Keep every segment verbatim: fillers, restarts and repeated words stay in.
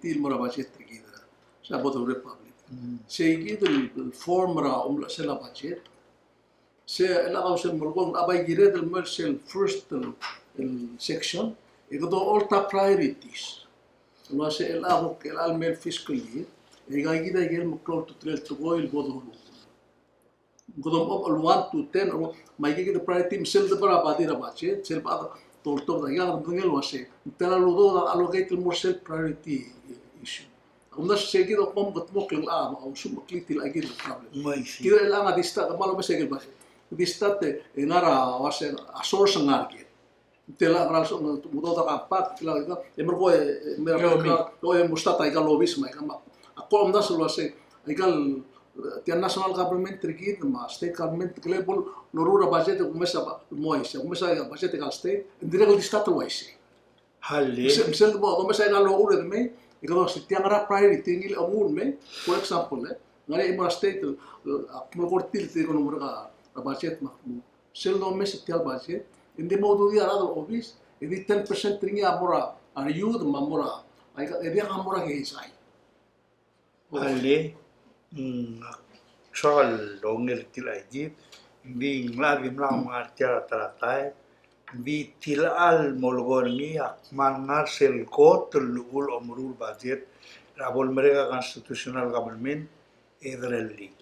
committee el mo er a budget er kid er a, se a Board of Republic. Mm. Sei kid el, el form er a omlechesel a budget. Se el a kau sel molekoi a bai kired el mo er sel first el, el section, e kede olta priorities. El uase el a kuk el a mei el fiscal year, e aika kid a ikel meklou a ultutelel tekoi el bo doruul. Kede mo el one to ten, me aika kid a priority, me sel debo er a body er a budget, sel bo doltobed a ika kede medengei el uase ng tela el udoud a allocate el mo er sel priority issue. Kumdasu e sei kid a kmo kede mo klengchang a, a usumechekl tia el problem. Kid el a ngar di start, me a lomes a ikel budget. Di start e ngar er a uase a source a ngar er ker. Tia el ngar er a source, mo udoud a compact, tia el, e merekong e, e, me, e mo start a ika el obis me a ika me. A kmo kumdasu el uase, a ika el, tia el national government er kid, me a state government, kede bo loruul a budget, e kumes a ba-, mo uaisei, kumes a budget er a state, e ng dirrek el di start el uaisei. Hale. Me sel, me sel bo, bo mesa ika el loruul e mei, e kede uase tia ngar er a priority er ngii el loruul mei, for example, e, ngar er ngii a mo er a state, e, a, mo er a tir el tirke el mo merek a budget me a kmo. Sel domes tia el budget, e ng di mo ududir a rechad er a obis, e di ten percent er ngii a mo er a, a youth, me a mo er a, aika, e diak a mo er a keizai. Alii, mm, ak soak el onger er tia el idea, ng di ng locha dimlak menga er tia er a ta er a taem, ng di tia el molekoi er ngii a kmal ngar er sel kot el llechul a omeruul el budget er a bo lemerek a constitutional government e derellii.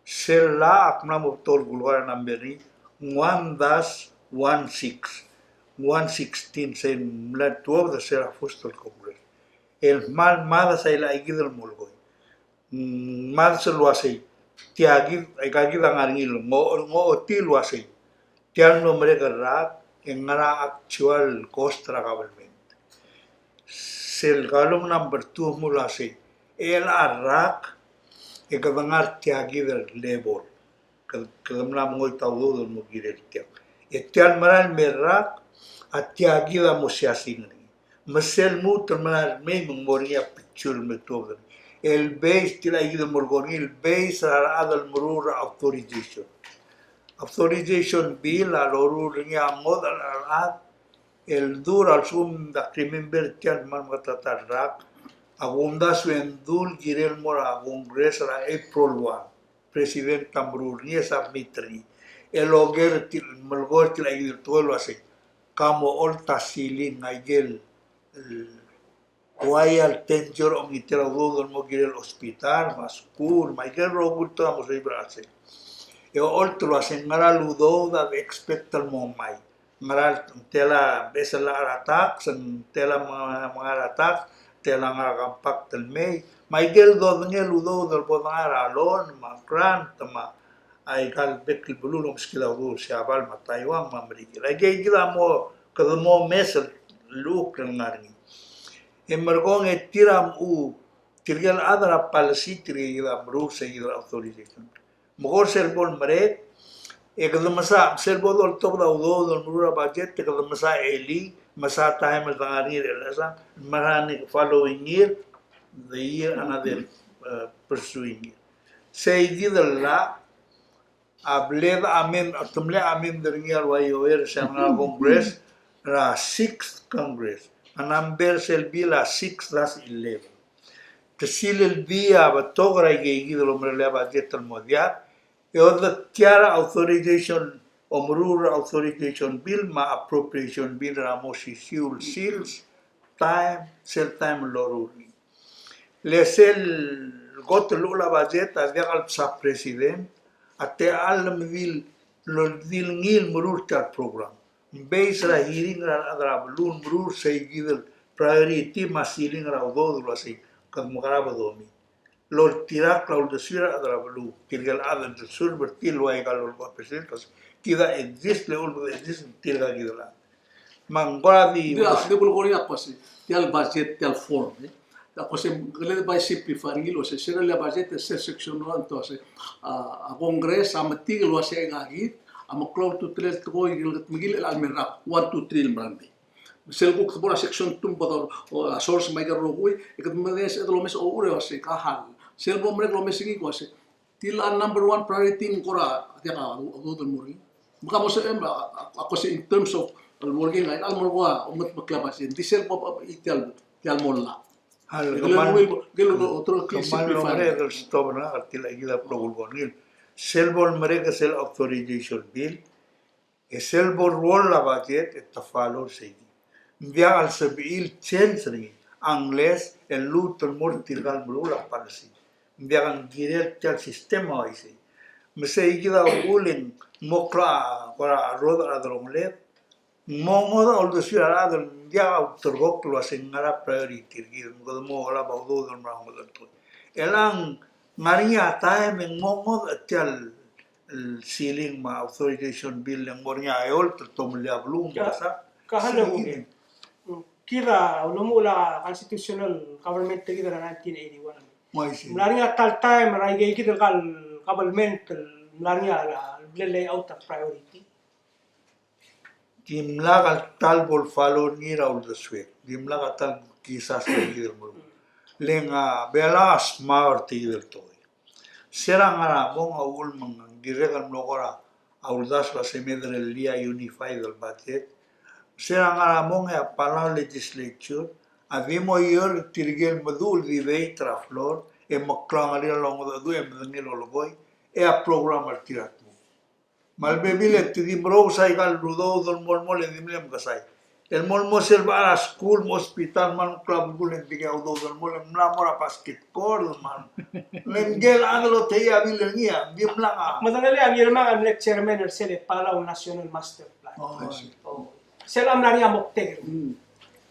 Sel llach a kmal mo betok el kulekoi er a number er ngii, ng one dash one six, one sixteen, se el mla tuobed er sel first el Congress. El kmal mad a sei el aika kid el molekoi. Mm, mad sel uasei. Tia kid, aika kid a ngar er ngii el ngo, ngochotii el uasei. Tia el mlo merek el rak, e ngera a actual cost er a government. Sel column number two a mle uasei. El a rak, e kede ngar er tia kid el level. Kede, kede mla mengoit a udoud el mo kirel tiang. E tia el merael el me er a rak, a tia kid a mo siasing er ngii. Me sel lmuut el merael el mei me ng mo er ngii a picture el me tuobed er ngii. El base, tia el aika kid el molekoi er ngii, el base er a rechad el meruul er a authorization. Authorization bill a loruul er ngii a ngodech el chad, el dur a lsekum, ak remember tia el kmal meketeket el rak, a kumdasu e ng dul kirel mo er a Congress er a April one. President a meruul er ngii e submit er ngii. El oker tia el, melekoi er tia el aika kid el tekoi el uasei. Ka mo olt a ceiling, aike el, el, uai a danger a omengitel a udoud el mo kirel hospital, me a school, me aike el rokui el tekoi a mo soiseb er a chelsel. E olt el uasei ngera el udoud a expect el mo mai. Ngera el, ng tela beches el llach er a tax, ng tela me, mengai er a tax, ng tela ngar er a compact el mei. Me aike el dodengei el udoud el bo dengar er a loan, me a grant, me aika el bek el beluu el omeskid a udoud er a Siabal, me a Taiwan, me a Merikel. Aike kid a mo, kede mo mes el llechukl el ngar er ngii. E merekong e tir a mo, tirke el chad er a policy, tirke kid a meruul, sei kid er a authorization. Me kora sel bo lemerek, e kede mesa, sel bo doltobed a udoud el meruul er a budget, e kede mesa elii, mesa taem el dengar er ngii er chelechang, mesa ngii following year, the year another, uh, pursuing year. Sei kid el llach, a bled amend, a te mle amend er ngii el ua ioer se el ngar er a Congress, er a sixth Congress. A number sel bill a six dash eleven. Te silil bii a betok er aike kid el omerellel a budget el mo diak, E odekial a authorization, omeruul er a authorization bill me a appropriation bill er a mo osisiu el sils, taem, sel taem el loruul er ngii. Le sel kot el llechul a budget a diak el bsa president a techall me di el, di el ngii el meruul er tia el program. Ng base er a hearing er a rechad er a beluu el meruul er sei kid el priority me a ceiling er a udoud el uasei kede mekerang e domi el oltirakl a uldesuir a rechad er a beluu, tirke el chad el serve er tir el ua ika el lolekoi a president, kid a exist, le ulebek exist tirka kid el chad. Me ng kora di, di, di bo el kora a kmo se tia el budget, tia el form, e. A kmo se, kele by simplify er ngii el uase, se er a budget, se section one, te uase, a, a Congress a metik el uase aika kid a meklou a ultutelel el tekoi el kede mekilech el mei er a one, two, three el mera el mei. Sel kuk te bo er a section two me bo do, o, a source me aike el rokui, e kede medengei e sel domes a uchul e uase ka hal. Sel bo merek el omes er ngii el uase, tia el number one priority ng kora diak a udoud el mo er ngii. Me ka mo sebechem a, a, a kmo se in terms of el mo er ngii, a, a mo er ngii a ometmeklii a budget. Di sel bo, bo, tia el, tia el mo llach. Kmal, kmal merek el stop er ngak er tia el, tia el bo el kora ngii. Sel bo el merek sel authorization bill, e sel bo el ruoll a budget e te follow er sei. Ng diak el sebechir el change er ngii, unless e lluut el mo er tirka el meruul a policy. Ng diak el kirel tia el system a uaisei. Me sei kid a uchul e ng mo klou a, kora rrodech er a delongeled. Ng mo ngodech a uldesuir a rechad el ng diak a ulterekokl el uase ng ngar er a priority er kid, me kede mo olab a udoud el mera el ngodech el tekoi. Chelechang ng ngar er ngii a taem e ng mo ngodech tia el el ceiling me a authorization bill e ng mo er ngii a eolt el tomellii a beluu me a sa. Ka hal e kuk. Kid a ulemuchel a constitutional government er kid er a nineteen eighty-one. Ng mla er ngii a ta el taem er a ike kid el government el mla er ngii a, a, le layout a priority. Dimlak a ta el bo el follow er ngii er a uldesuek. Dimlak a ta el kisas er kid el meruul. Le ng a Belau a smart er kid el tekoi. Se er a ngar er a mong a uchul me ng dirrek el mlo kora uldasu el uase me derellii a unified el budget. Se er a ngar er a mong e a Palau legislature a di mo ior tirke el meduch el debate er a floor e meklou a ngerir el longedecheduch e medengei el lolekoi e a program er tir a dmu. Me a lebebil e te di merous aika el udoud el mo el mo e di mle mekesai. El mo el mo sel bo er a skuul me a hospital me a ngklel a belkul e ng dikea udoud el mo e ng mla mo er a basket court me a. Le ngike el chad el otei a bill er ngii a dimlak a. Medengelii a Ngirmang a mle chairman er sel Palau National Master Plan. Oh. Sel a mla er ngii a moktek. Mm.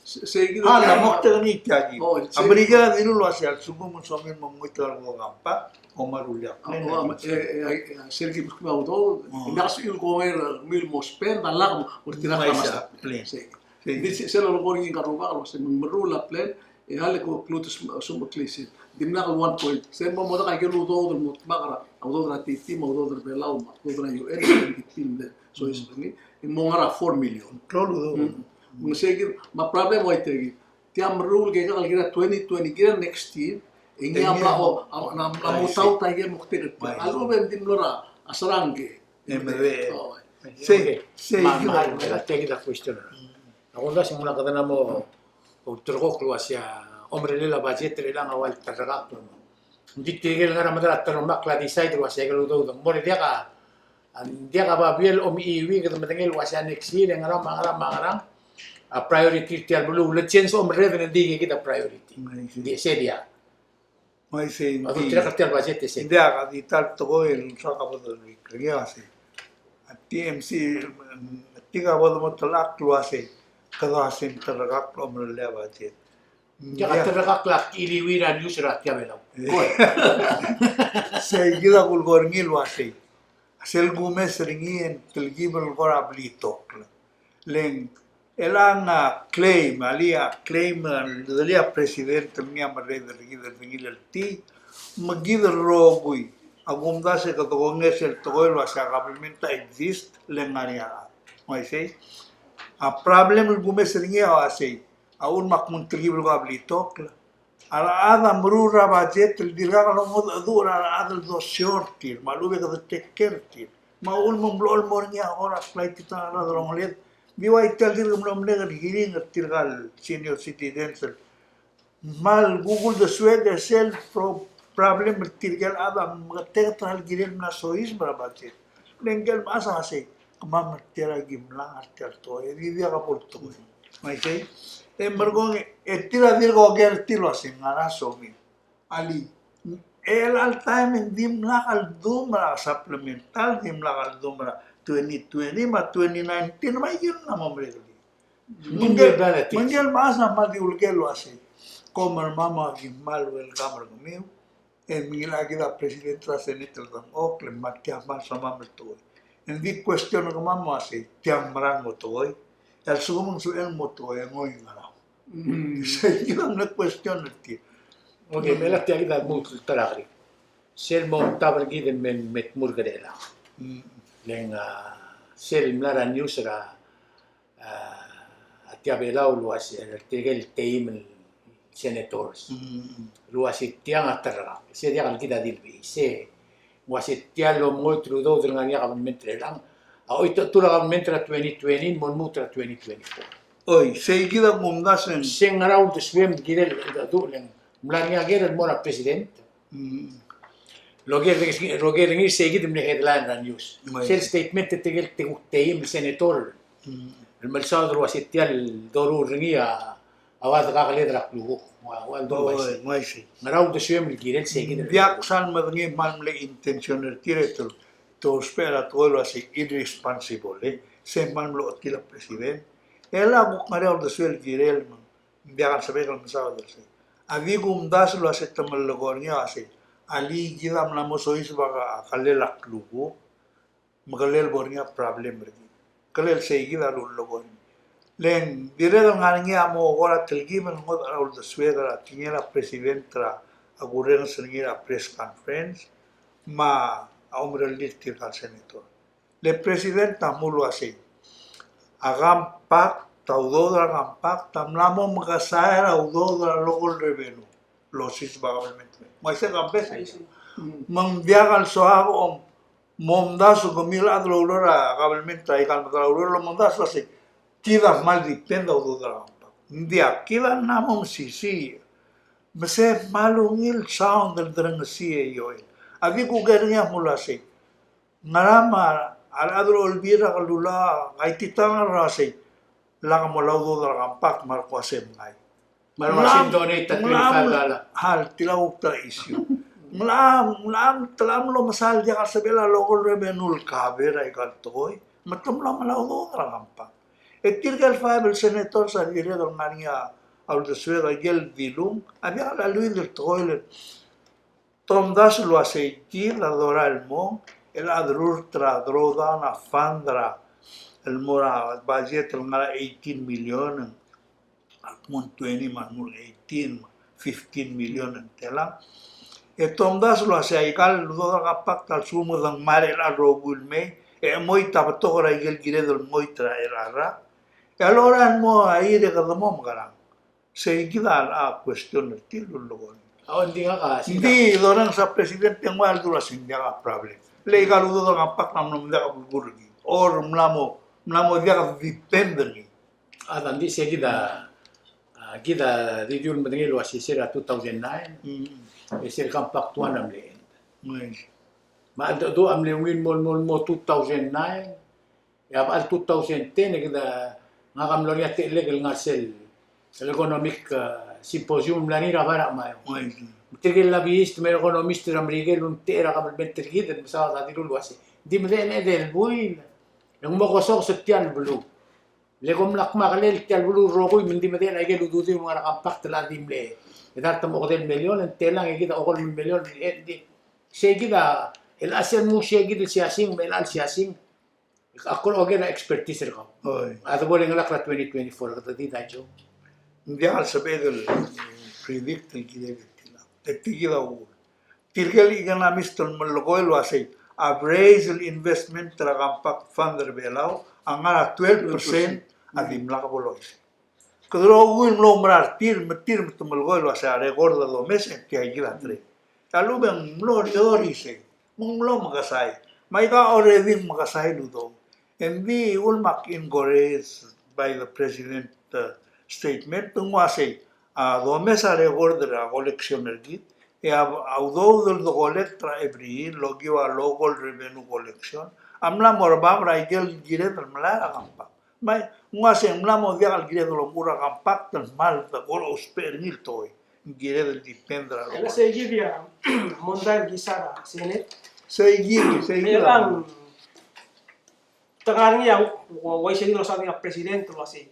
Se, se kid a, a moktek er ngii tia kid. Oh, a Merikel a dilu el uasei a lsekum ng soam el mo mengkoit er a rokui el compact, kom meruul a plan. Oh, e, e, e, sel kid a udoud, oh, ng diak a sebechir el kongei er a mil mo spend, a lak mo, mo tir a klemesang a plan. Se, se, di se, sel lolekoi er ngii ngka el rubak el uasei me ng meruul a plan, e a le ko, ko lmuut el smecheklii sel. Dimlak el one point. Sel mo, mo dmak a ikel udoud el mo dmak er a, a udoud er a T T, me a udoud er a Belau, me a udoud er a U N, me a U N D P, me a soiseb er ngii, e ng mo ngar er a four million. Klou el udoud. Mm. Me sei kid, me a problem a ua tia kid. Tia meruul el kekerei el kirel a twenty twenty, kirel a next year, e ngii a mla, o, a, a mla mo taut a ikel moktek er tia. A lechub e ng di mlo er a serangke. E me de. Oh. Sei, sei, me a, me a, me a, tia kid a question. A kumdasu e ng mla kede mo ulterekokl el uasei a omerellel a budget er chelechang a ua el terrekakl. Ng di tirke el ngar er a medal a terrekmakl a decide el uasei a ikel udoud ng mo er a diak a Ng diak a babier el omechiuii, kede medengei el uasei a next year e ngerang me a ngerang me a ngerang a priority er tia el beluu, le change a omerreder, ng di kid a priority. Ng di sei a. Ng di sei a. Ng di tia el budget e sei. Ng diak a di ta el tekoi el soak a bo de, ng di a sei. A T M C, ng di a bo de mo telechakl el uasei kede uasei ng terrekakl a omerellel a budget. Ng diak a terrekakl a kiliuii er a news er a tia Belau. Sei kid a kulekoi er ngii el uasei. Sel kumes er ngii e ng telkib el kora blitokl. Le ng chelechang a claim, alii a claim, a ldelii a president el ngii a merreder er kid el dengiltii, me kid el rokui a kumdasu e kede kongei sel tekoi el uasei a government a exist, le ng ngar er ngii a. Ng uaisei. A problem el kumes er ngii a uasei. A uchul me ak mo telkib el kora blitokl. A rechad a meruul er a budget el dirkak longedecheduch er a rechad el dosiou er tir, me a lechub e kede take care er tir. Me a uchul me ng blechoel el mo er ngii a kora klai titan a rechad er a delongeled. Di ua tia el dirk mlo merek el hearing er tirka el senior citizens el. Me a kuk uldesuek e sel pro-, problem er tirke el chad a meketeket er a kirel mla soiseb er a budget. Le ngike el mechas a sei, kemam er tia a kimlak er tia el tekoi, e di diak a bo el tekoi. Me isei, e merekong e tir a dirk oker er tir el uasei ngera somiu. Alii, e chelecha el taem e ng dimlak el dum er a supplemental, dimlak el dum er a twenty twenty me a twenty nineteen me aike el mla mo merek er ngii. Me ngike el, me ngike el mechas a kmal di uleker el uasei, kom er kemam a ki kmal welcome er kemiu, e ng ngilai kid a president er a Senate el dengchokl, e me tia kmal somam el tekoi. E ng di question er kemam el uasei, tia ng mera el mo tekoi, e a lsekum ng sebechel el mo tekoi, e ngoi ngerang. Mm. Sei kid a mle question er tir. Okay, me a tia kid a lmuut el ta er a kerik. Sel mo tabel kid el me, me tmuu er a kerelang. Mm. Le ng, a, sel mla er a news er a, a, a tia Belau el uasei, er tirke el teim el senators. Mm. El uasei tiang a terrekakl. Se diak el kid a di lebii. Se uasei tia el omengoit el udoud el ngar er ngii a kabelment er chelechang a oitechetul a kabelment er a twenty twenty, mo lmuut er a twenty twenty-four. Oi, sei kid a kumdasu e ng. Se ngera uldesuem el kirel el dedu le ng mla er ngii a ker el mo er a president. Mm. Loker, loker er ngii sei kid el mle headline er a news. Oi. Sel statement er tirke el te-, teim el senator. Mm. El melsaod el uasei tia el doruul er ngii a a ua dekakeled er a klukuk, ua, ua el dua. Oi, uaisei. Uaisei. Ngera uldesuem el kirel sei kid el. Diak sal medengei me ng mle intention er tir e te, te ousbech er a tekoi el uasei irresponsible, e. Se kmal mlo chetil a president. E le kuk ngar er ngii a uldesuel el kirel me ng diak el sebechek el mesaod el sei. A di kumdasu el uasei te melekoi er ngii a uasei, alii, kid a mla mo soiseb a ka-, a kelel a klukuk. Me kelel bo er ngii a problem er kid. Kelel sei kid a lulekoi. Le ng dirrek el ngar er ngii a mo kora telkib el ngodech er a uldesued er a tekingel a president er a kurrenges er ngii er a press conference me a omerellir tirka el senator. Le president a mle uasei, a compact, a udoud er a compact a mla mo mekesai er a udoud er a local revenue. Losiseb a kabelment. Me uaisei a compact. Me ng diak el soak a kom momdasu kemiu el chad el oureor er a kabelment er aika el medal a ureor el momdasu el uasei, kid a kmal depend a udoud er a compact. Ng diak, kid a mla mo mesisiich. Me se kmal ungil sound el derengesii e ioel. A di kuk er ngii a mle uasei, ngera me a rechad er a Olbiil er a Kelulau a kaititang er a uasei, lak mo er a udoud er a compact me a rekuk uasei mngai. Me a rekuk uasei donate a twenty-five dollar. Hal, tia kuk ta issue. Ng locha, ng locha, te locha mlo mesa el diak el sebechel a local revenue el cover er aika el tekoi. Me te mlo mla udoud er a compact. E tirke el five el senators a dirrek el ngar er ngii a uldesuek a ikel dilung a diak el cheleuid el tekoi el Te omdasu el uasei kid a dorael el mong, el chad el rurt er a drawdown a fund er a, el mo er a budget el ngar er a eighteen million, a kmo ng twenty me a kmo ng eighteen, fifteen million ng telang. E te omdasu el uasei aika el udoud er a compact a lsekum e ng mera el rokui el mei, e chemoit a betok er a ikel kired el mengoit er a rak. E a lorael el mo a irekedong e mekerang. Sei kid a question er tir el lolekoi. A, ng di ngak a, ng di dorrenges a president e ng ua el dula sei ng diak a problem. Le aika el udoud er a compact a mla mo diak a belkul er ngii. Or mla mo, mla mo diak a depend er ngii. A, ng di sei kid a, a, kid a di dilu el medengei el uasei er a two thousand nine. Mm. E sel compact one a mle end. Mm. Me a ldu, ldu a mle ungil mo, mo, mo two thousand nine. E a bechal two thousand ten, e kid a, ngak a mlo er ngii a techellek el ngar sel, sel economic, a, symposium el mla er ngii er a Bai er a Chamayong. Oi. Me tirke el lobbyist me a economist er a Merikel el ultebechel er a kabelment er kid, el mesaod a dilu el uasei, ng di medechel el edei el buil. E ng mo kesokes er tia el beluu. Le kom lak mekerang el tia el beluu el rokui, me ng di medechel a ikel ududiu el ngar er a compact el di mle. E dart mo okedei el million, e ng telang e kid a okolem el million, e ng di. Sei kid a, el chelsel mo sei kid el siasing, me el chelsel siasing. Ak kora oker a expertise er kau. Oi. A de bo lengelakl er a twenty twenty-four, kede di daicho. Ng diak el sebeched el predict el kirel el tilak. E tia kid a uchul. Tirke el economist el melekoi el uasei, a appraisal investment er a compact fund er a Belau a ngar er a twelve percent, a dimlak bo loisei. Kede rokui el mlo mera er tir, me tir me te melekoi el uasei a record a domes e tia kid a trend. A lechub e ng mlo er eou er isei, me ng mlo mekesai. Me aika already ng mekesai el udoud. And we all must encourage by the president, uh, statement, ng uasei, a, domes a record er a collection er kid, E a, a udoud el de collect er a every year el okiu a local revenue collection a mla mo er bab er a ikel kired el melai er a compact. Me ng uaisei, ng mla mo diak el kired el omechur a compact el kmal de kora ousbech er ngii el tekoi. Ng kired el depend er a local. Sei kid a mondai el kisa er a Senate. Sei kid, sei kid. Te ngar er ngii a, ua, uaisei kid el soad er ngii a president el uasei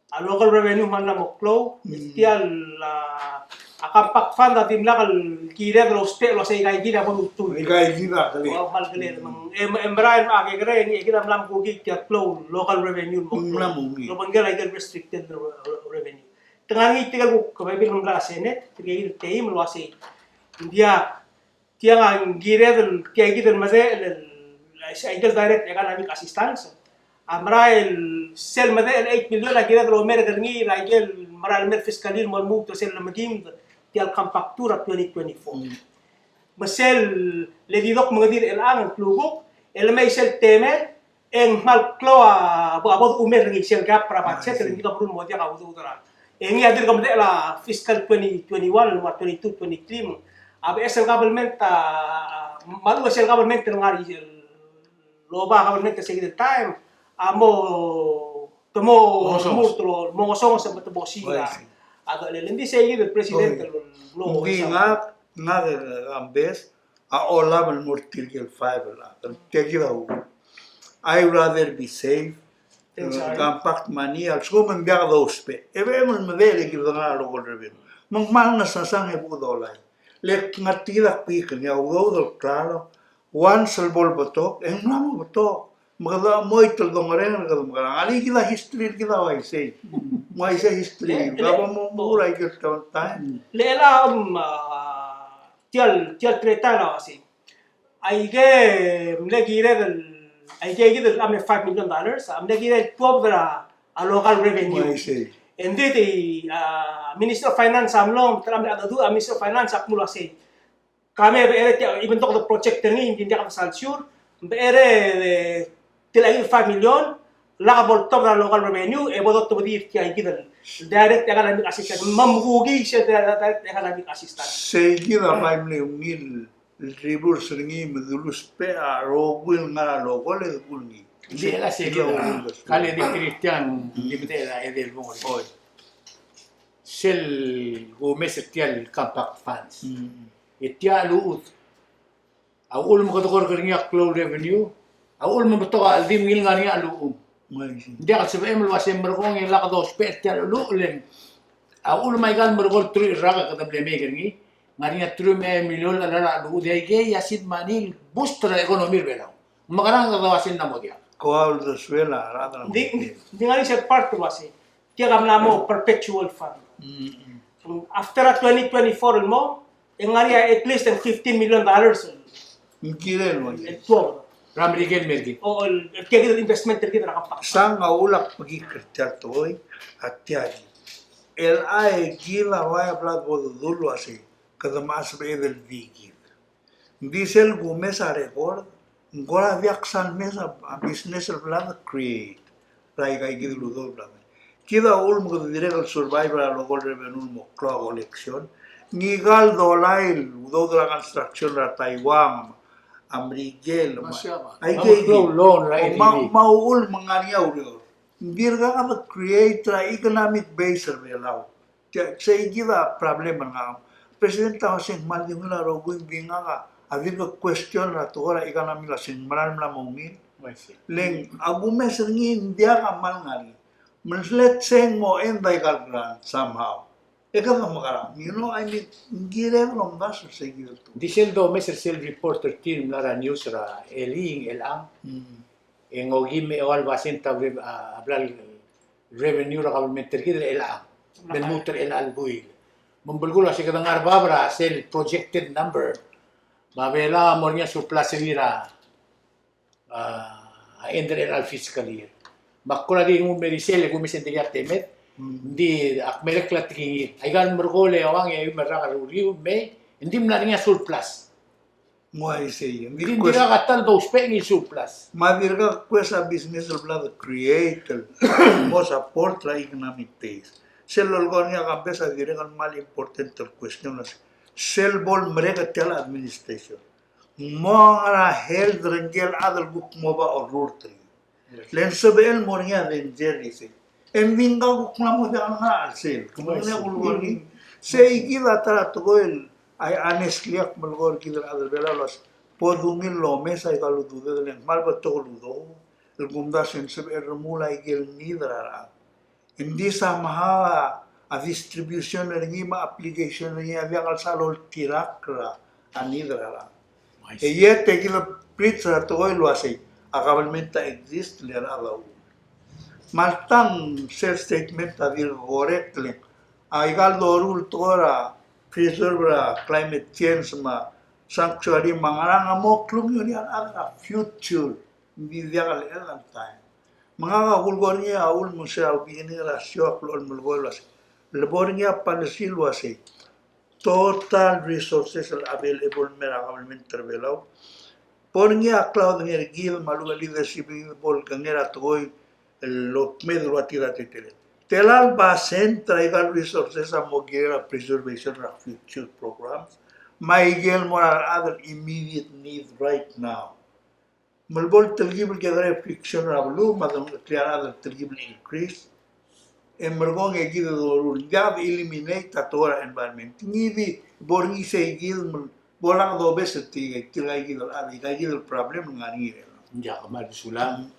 a local revenue a mla mo klou, tia el, a, a compact fund a dimlak el kired el ousbech el uasei aika kid a bo lultuil. Aika kid a keled. Ua, kmal keled. Me ng, e, e merael me a kekerei e kid a mla mo kuk tia el klou local revenue el mo klou. Obengkel a ikel restricted re-, re-, revenue. Te ngar er ngii tirke el kuk bebil el mla er a Senate, tirke el teim el uasei. Ng diak tiang a ng kired el, tia kid el medechel, el, aikel direct economic assistance. A merael sel medechel el eight million a kired el omerk er ngii er a ikel merael el mei el fiscal year el mo lmuut er sel lemekimed, tia el compact two er a twenty twenty-four. Me sel le di dok mengedir er chelechang el klukuk, el mei sel temel, e ng kmal klou a bo, a bo domes er ngii sel gap er a budget, el ngii a meruul el mo diak a udoud er a. E ngii a dirk medechel a fiscal twenty twenty-one el mo er a twenty-two twenty-three me a beches el government a, me a lechub e sel government el ngar er ngii el oba government er sei kid el taem a mo, te mo, mo ngesonges, mo ngesonges me te mo siik a. A de le, le ng di sei kid el president el lo. Ng di ngak, ngak a best a olab el mo er tirke el five el chad. Tia kid a uchul. I rather be safe. Compact money a lsekum ng diak dousbech. E bebil el medechel e kid a ngar er a local revenue. Me ng kmal ngesasang e bo dolai. Le ngar tia kid a kbekikl er ngii a udoud el klalo. Once el bo lebetok, e ng mla mo betok. Me kede chemoit el dongereng er kede mekerang. Alii, kid a history er kid a uaisei. Uaisei history. Kede bo mo mo er a ikel taem. Le chelecha, um, a, tia el, tia el teletael a uasei. Aike mle kired el, aike kid el mle five million dollars, a mle kired el tuobed er a local revenue. Uaisei. Engdi a, Minister of Finance a mlo, me te mle a, a Minister of Finance a kmo uaisei. Ka me becherei tia, even though the project er ngii, ng di diak a sal sure, becherei, e, tia el five million, lak bo ltuobed er a local revenue, e bo dotobedii tia kid el direct economic assistance, me ng kuk sei direct economic assistance. Sei kid a bai mle ungil el reverse er ngii me de lousbech a rokui el ngar er a local e de kuk ngii. Ng di el sei kid a, ka le di Christian, di mete er a edei el bong. Oi. Sel kumes er tia el compact funds. Mm. E tia el uchul. A uchul me kede kora er ngii a klou el revenue, a uchul me ng betok a cheldimukl el ngar er ngii a uchul. Ng diak el sebechem el uasei merekong e lak dousbech er tia el uchul e le ng. A uchul me aika el merekong el truich el rak e kede mle mei er ngii, ngar er ngii a truich me a eai el miliol el ngar er a uchul, e aikei a seed money el boost er a economy er a Belau. Mekerang e kede uasei ng mo diak. Ko a uldesuel a rechad er a. Ng di, ng di ngar er ngii sel part el uasei. Tia a mla mo perpetual fund. Mm, mm. After a twenty twenty-four el mo, e ng ngar er ngii a at least a fifteen million dollars. Ng kirel el uaisei. El tuobed er a Merikel me er kid. O, el, el tia kid el investment er kid er a compact. Sang a ulak pekik er tia el tekoi, a tia kid. El a e kid a ua a bla bo dodul el uasei, kede mla sebeched el di kid. Ng di sel kumes a record, ng kora diak sal mes a, a business el bla de create er aika kid el udoud el bla de. Kid a uchul me kede dirrek el survive er a local revenue el mo klou a collection. Ngika el dolai el udoud er a construction er a Taiwan, a Merikel, me a aike kid. Me a uchul me ng ngar er ngii a ureor. Ng dirkak de create er a economic base er a Belau. Tia, sei kid a problem el ngak. President a uasei ng kmal di ungil a rokui, ng di ngak a dirk question er a tekoi er a economy el uasei ng mera el mla mo ungil. Le ng a kumes er ngii ng diak a kmal ngar er ngii. Me ng let's say ng mo end aika el grant somehow. E kede mekerang, you know, I mean, ng kirel el omdasu er sei kid el tekoi. Di sel domes er sel report er tir el mla er a news er a elii, chelechang. Mm. E ng okeim me a eua el basent a, a bla el revenue er a government er kid er chelechang. Me lmuut er chelecha el buil. Me ng belkul a se kede ngar er a bab er a sel projected number. Me a Belau a mo er ngii a surplus er ngii er a, a, end er chelecha el fiscal year. Me ak kora di nguu el mei er sel, e kumes e ng diak a temed. Mm. Ng di ak merek el tekingir. Aika el merekong e ouang e eim el rak er a uriul el mei, ng di mla er ngii a surplus. Ng uaisei. Ng di dirkak a ta el dousbech ngii el surplus. Me a dirkak kues a business el bla de create el mo support er a economic base. Sel lolekoi er ngii a compact a dirrek el kmal important el question el uasei, sel bo lemerek er tia el administration. Mo ngar er a health er ngike el chad el kuk mo oba orrurt er ngii. Le ng sebechel el mo er ngii a danger er isei. E ng di ngak a kuk mla mo diak el ngar er a chelsel. Ke mle kuk melekoi er ngii. Sei kid a ta er a tekoi el, I honestly ak melekoi er kid el chad er a Belau el uasei, bo dungil el omes aika el ududed el ng kmal betok el udoud el kumdasu e ng sebechel el remuul aike el need er a rechad. Ng di somehow a distribution er ngii me a application er ngii a diak el sal oltirakl er a need er a rechad. E yet e kid el bridge er a tekoi el uasei a government a exist le a rechad a uchul. Me alta ng sel statement a dirk correct le ng aika el doruul el tekoi er a preserve er a climate change me a sanctuary me a ngerang a mo klungiolel a rechad er a future. Ng di diak el chad el taem. Me ngak a kulekoi er ngii a uchul me ng sel beginning er a show ak blechoel el melekoi el uasei, le bo er ngii a policy el uasei total resources el available el mei er a government er a Belau, bo er ngii a klaodengei er kid me a lechub e leadership er kid bo lekengei er a tekoi el okmeed el ua tir a teletelel. Tela el basent er aika el resources a mo kirel a preservation er a future programs me aike el mo er a rechad el immediate need right now. Me le bo el telkib el kekerei a friction er a beluu me a dengcheklir a rechad el telkib el increase. E merekong e kid a doruul, ng diak de eliminate a tekoi er a environment. Ngii di bo er ngii sei kid me bo lak dobes er tirka, tirka kid el chad, tirka kid el problem el ngar er ngii er chelechang. Ng diak, kmal mesulang.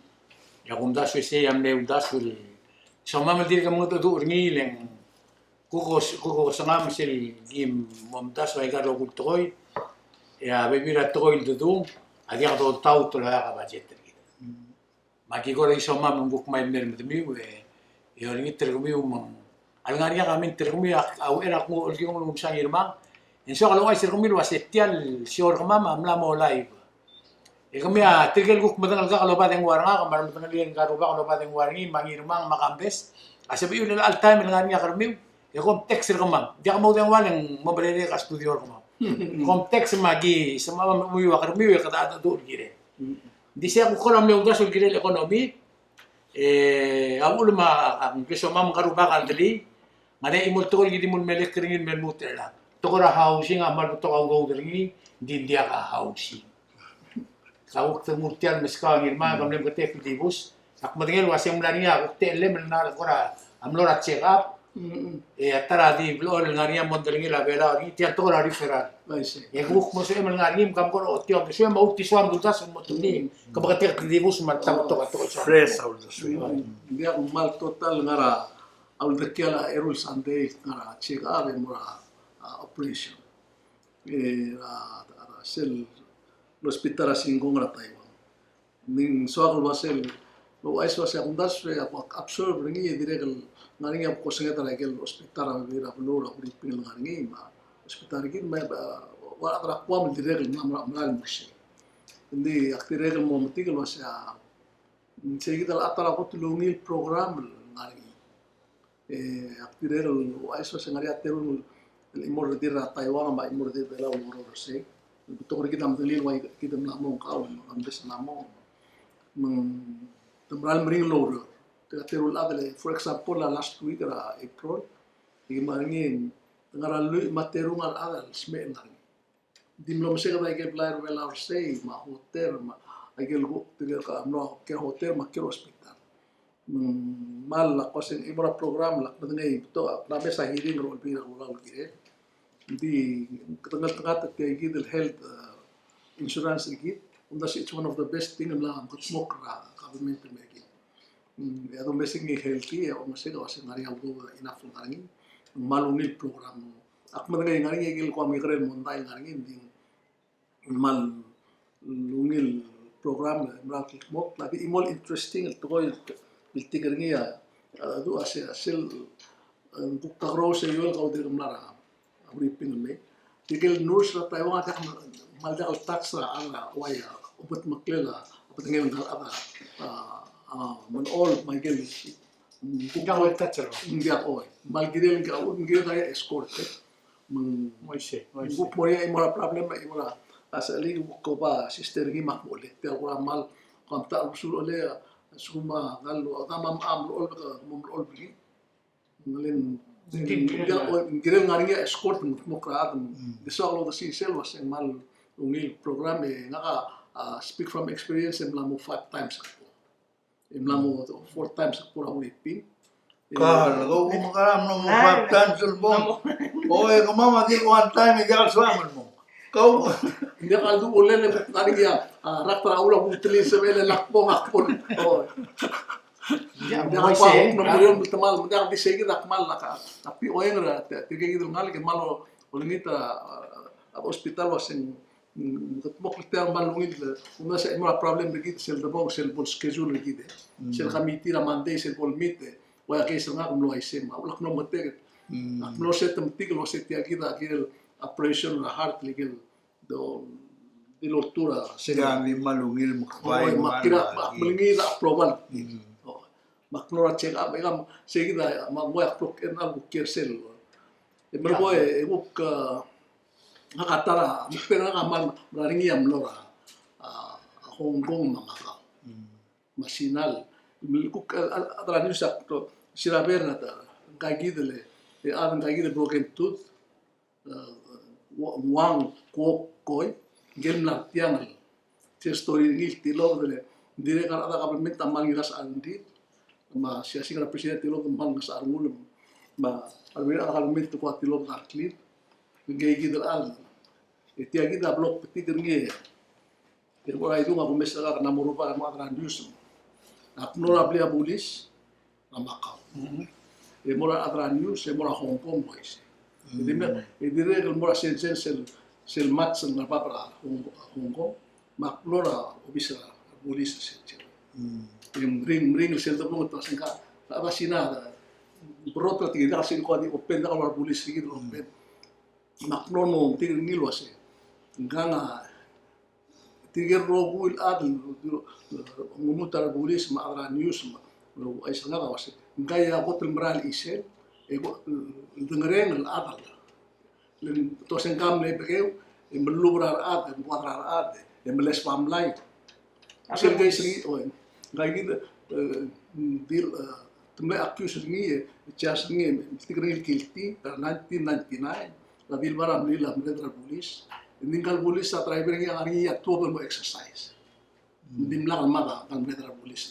Ia kumdasu e sei a mle uldasu el somam el dirk mengedecheduch er ngii le ng kuk os-, kuk osengam sel kim omdasu aika el rokui el tekoi, e a bebil er a tekoi el dedung a diak dotaut el oeak a budget er kid. Me aki kora di somam me ng kuk mei el mer medemiu, e, e olengit er kemiu me ng, a lengar er ngii a comment er kemiu, a, a uchei er a kuk olekingel el omes a Ngirmang. E ng soak el ouchais er kemiu el uasei tia el show er kemam a mla mo live. E kemiu a tirke el kuk medengelkak el oba dengua er ngak, me a remedengelii ngka el rubak el oba dengua er ngii, me a Ngirmang me a Kambes, a sebechiu el chelecha el taem el ngar er ngii a kermiu, e kom text er kemam. Diak mo dengua le ng mo merek a studio er kemam. Kom text me aki, se me a memuiu a kermiu e kede mengedecheduch el kirel. Ng di sei a kuk kora mle uldasu el kirel economy, e a uchul me a, a, ngke somam ngka el rubak a ledelii, ngar er ngii a chimo el tekoi el ki di mo melekoi er ngii el me lmuut er chelechang. Tekoi er a housing a kmal betok a udoud er ngii, ng di ng diak a housing. Ka kuk te nguu tia el meskau a Ngirmang, ka mle meketeket el dibus. Ak medengei el uasei ng mla er ngii a kuk techellem el ngar er a kora a mlo er a check up. E a ta er a di blechoel el ngar er ngii a mondai er ngii el a Belau er ngii, tia el tekoi er a referral. E kuk mo sebechem el ngar er ngii me kam kora ochotii a, me sebechem a ultisoam el uldasu el mo tebedii, ke meketeket el dibus me a ta betok a tekoi. Fresh a uldasu. Ng diak, kmal total ngar er a uldekial a eru el Sunday ngar er a check up e mo er a, a, operation. E, a, a, sel hospital er a Shin Kong er a Taiwan. Ng soak el uasei, el ouchais el uasei a kumdasu e ak observe er ngii e dirrek el ngar er ngii a kuk osenged er a ikel hospital er a bebil er a beluu er a Huriping el ngar er ngii me a hospital er kid me a, ua rechad er a Guam el dirrek el mla, mla, mla el mo er sei. Ng di ak dirrek el mo metik el uasei a, ng sei kid el chad er a kot el ungil program el ngar er ngii. E ak dirrek el ouchais el uasei ngar er ngii a teru el chimo el redil er a Taiwan me a chimo el redil er a Belau el oureor er sei. Betok er kid a medengelii el ua kid a mla mo er kau me a Kambes a mla mo. Me te mera el meringel el oureor. Tirka teru el chad el, for example, a last week er a April, e ki mla er ngii, te ngar er a lluich me a teru el chad el smecher el ngar er ngii. Di mlo meseked a ikel blai er a Belau er sei, me a hotel, me a ikel kuk, tirka el mlo kiei er a hotel, me a kiei er a hospital. Me ng kmal ak uasei ng chimo er a program, ak medengei, betok, ak mla mesa hearing er a Olbiil er a Kelulau el kirel. Ng di, kede ngeltengat er tia kid el health, eh, insurance er kid, omdasu it's one of the best thing el mla mekedmokl er a government el mei er kid. Mm, e a domes e ng healthy, e a omes e ng uasei ng ngar er ngii a udoud el enough el ngar er ngii, ng kmal ungil program. Ak medengei ng ngar er ngii a ikel kuk mekekerei el mondai el ngar er ngii, ng di ng kmal ungil program el mla kldmokl, a di chimo el interesting el tekoi el piltik er ngii a, a, du a se-, a sel, e, ng kuk kakerous e eou el kau dirk mla er a Huriping el mei. Tirke el nurse er a Taiwan a diak, kmal diak el touch er a, a, uai a, obengtemeklel a, obengtemeklel a, a, a, Menchol, me a ikel, mm, diak el touch er a. Mm, diak, oi. Kmal kirel, ng kirel, ng kirel a escort, e. Me ng, me ng kuk mo er ngii a chimo er a problem, a chimo er a, a sel kuk oba sister er ngii me ak mo olek. Tia el kora kmal, kora mta el usul olek, a lsekum a, ngak el, a, kemam a mlo olek, a, mo mlo olek er ngii. Ng le ng Ng kirel ngar er ngii a escort me ng mo crack, mm, di soak el uldersii sel uasei ng kmal ungil program e ngak a, a, speak from experience e mla mo five times. E mla mo four times el kbo er a Philippines. Kau, kau, kau, kau, mla mo five times el mo. O, e kemam a di one time e diak el soam el mo. Kau. Ng diak a ldu olel e ngar er ngii a, a, rak er a ul a kuk telir sebechel e lak bo ngak bo. O. Ng diak a kuk, ng diak a kuk, ng diak a kuk di sei kid a kmal lak a, a P O er a, te, tirke kid el ngalek e kmal olengit a, a, a hospital uasei ng, mm, kede mo klou tia el kmal ungil, e, ng mla se mo er a problem er kid sel debong, sel bo el schedule er kid, e. Mm. Sel committee er a Monday, sel bo el meet, e. Ua case er ngak a mlo uaisei, me a ulak mlo metik. Mm. Ak mlo se te metik el uasei tia kid a kirel operation er a heart, el kirel do, di loltuu er a. Sel a di kmal ungil me ak bai, me ak kira, me ak melengit a approval. Mm. O. Me ak mlo er a check up, e kau, sei kid a, me ak ua ak mlo er ngii a kuk kiei er sel. E mlo bo e, e kuk, e, ngak a ta er a, me ak kmal mera er ngii a mlo er a, a, Hong Kong me a Macau. Mm. Me a Sina el, me kuk, a, a, a ta er a news a kuk, siraber er a ta, ngka kid el, e, a, ngka kid el broken tooth, e, Wa-, Wang Kuok Koi, ngike el mla er tiang el. Sel story er ngii el tilobed el, dirrek el a rechad er a government a kmal ngilasech a rengrir, me a siasing er a president a tilobed el kmal ngasech a rengul, me a rebebil er a rechad er a government a kuk tilobed a ngklir, ngike kid el chad. E tia kid a blo kbetik er ngii e, e kora idung a kumes er ngak e ng mo rubak e mo chad er a news. Ak mlo er a blil a bulis er a Macau. Mhm. E mo er a chad er a news, e mo er a Hong Kong, uaisei. E di me, e dirrek el mo er a Shenzhen sel, sel March el ngar er a bab er a Hong, Hong Kong, me ak mlo er a obis er a bulis er a Shenzhen. Mm. E meringel, meringel sel debong e te uasei ngka, a chad er a Sina, berrotel er tir, diak sel ko di open, diak el ua bulis er kid el open. Me ak mlo mo metik er ngii el uasei ngkang a tirke el rokui el chad el, el, el, ngomut a rebulis me a chad er a news me a, el ouchais er ngak a uasei ngka a kot el mera el chisel, e kot el dengerenger el chad el, le te uasei ngka a mle bekeu, e melub er a rechad, e mekuadra a rechad, e meleseb a mlai. Sel case er ngii, oi, ngka kid, e, di, e, te mle accuse er ngii, e, charge er ngii, e, metik er ngii el guilty, er a nineteen ninety-nine, er a Dilbar a mlil a merreder er a bulis. Ng di ngka el bulis a driver er ngii a ngar er ngii a tuobed el mo exercise. Ng dimlak el mad a ngka el merreder er a bulis.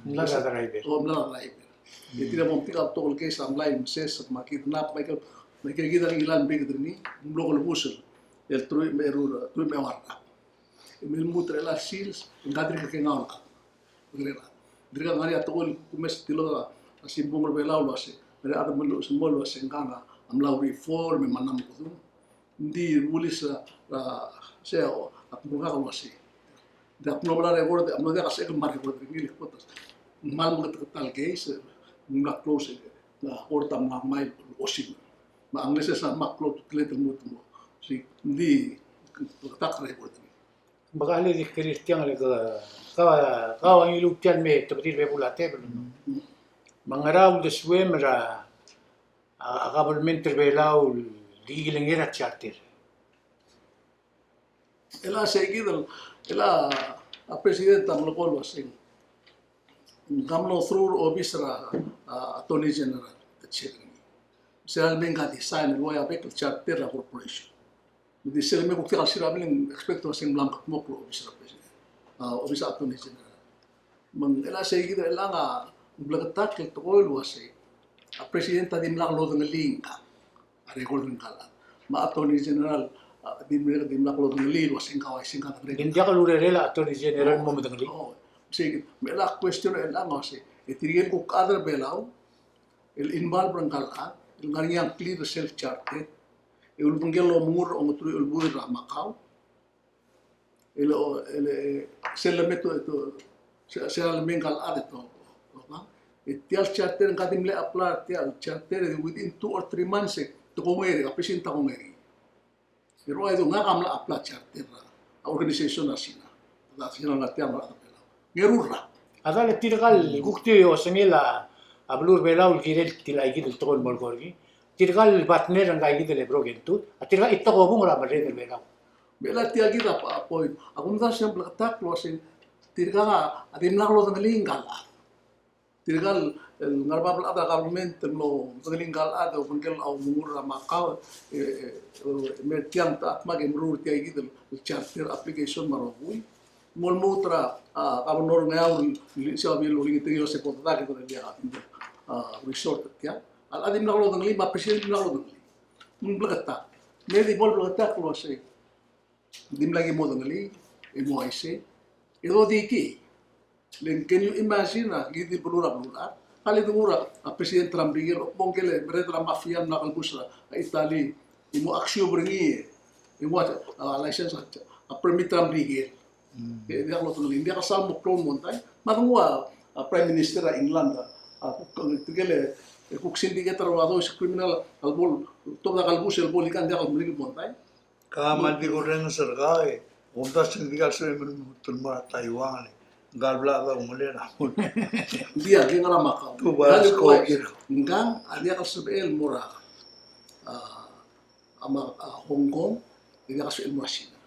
Mlad a driver. O, mlad a driver. E tir a mo metik a betok el case a mlai el meseseb, me a kidnap, me a ikel, me a ikel kid a ngilai el biked er ngii, ng mlo kelebus el teruich me a eru, teruich me a eua el rak. E me lmuut er chelecha el sils, e ngka a dirk kengaol a. Dirk ngar er ngii a tekoi el kumes el tilobed a simbung er a Belau el uasei, ngar er ngii a chad el meluches el mo el uasei ngkang a mla reform me a mla mo kudung. Ng di bulis a, a, sei a, ak mlo ngak el uasei. Ng di ak mlo mla record, ak mlo diak a sebechek el mla record er ngii el kot. Ng kmal meketeket el case, ng mla close, ng a court a mla mei el osisiu. Me a ngeleses a mla klou a ultutelel el mo, mo. Sei, ng di, ketak record er ngii. Me kau a di kirir tiang el ke, kau, kau a ngiluu tiang el me te bedir bebul a tebel. Mm. Me ngera uldesuem er a, a, a government er a Belau el di kilengei er a charter. Chelecha sei kid el, chelecha a president a melekoi el uasei ng mlo through er a obis er a, a, Attorney General, te check er ngii. Sel lemei ngka a di sign el ua a bek el charter er a corporation. Me di sel lemei kuk diak el sirabil e ng expect el uasei ng mla mekedmokl er a obis er a president, a, obis er a Attorney General. Me ng chelecha sei kid er chelechang a bleketakl el tekoi el uasei a president a dimlak lodengelii ngka a record er ngka el chad. Me a Attorney General a di merek, dimlak lodengelii el uasei ngka a uaisei ngka a dengerenger. Ng diak el urerel a Attorney General el mo medengelii. O, sei kid. Me chelecha a question er chelechang a uasei, e tirke el kuk chad er a Belau el involve er ngka el chad el ngar er ngii a ngklir er sel charter, e ulebengkel el omengur er a ongeteruich el buil er a Macau, el, el, sel lemei te, te, se, sel lemei ngka el chad e te, te, te, e tia el charter ngka a di mle apply er tia el charter e within two or three months e te kongei er ngii, a president a kongei er ngii. E rua e di ngak a mla apply charter er a organization er a Sina. Er a Sina el ngar tia el mla apply. Ng eru el rak. A dal e tirka el kuk di osengel a beluu er a Belau el kirel tia el, aikid el tekoi el mo er ngii. Tirka el partner er ngka aikid el Broken Tooth. A tirka el tekoi a bung er a merreder er a Belau. Me chelecha tia kid a point. A kumdasu e ng bleketakl el uasei tirka a dimlak lodengelii ngka el chad. Tirka el ngar er a bab el chad er a government el mlo medengelii ngka el chad e obengkel a omengur er a Macau, e, e, e, me er tiang te chad me ke meruul er tia kid el charter application me a rokui. Mo lmuut er a, a, governor Ngeaur el, el, se a bil olengit er ngii el se bo dedak e kede, a, resort er tiang. A, a dimlak lodengelii, me a president dimlak lodengelii. Ng bleketakl. Me di bo el bleketakl el uasei dimlak ki modengelii, e mo uaisei. E dodikii. Le ng, can you imagine, a, kid el beluu er a beluulechad? Ka le di nguu er a, a, president er a Merikel, obengkel e merreder er a mafia el mla kelebus er a, a, Italy, e mo aksiub er ngii, e mo, a, license, a, a, permit er a Merikel. Mm. E, diak lodengelii, diak el sal mo klou el mondai. Me a denguu a, a, Prime Minister er a England, a, a, kuk, tirke el, e, kuk syndicate er a uaisei el criminal, a lebo, tobed a kelebus el bo el ikang, diak el meringel el mondai. Ka me ng di kurrenges er kau e, omdasu e ng di kal sebechel el mo er a Taiwan e, ngka el blak a umelel a mo. Ng diak, e ng ngar er a Macau. Tu ba, ngkang a diak el sebechel el mo er a, a, a Ma-, a Hong Kong, e diak el sebechel el mo er a China.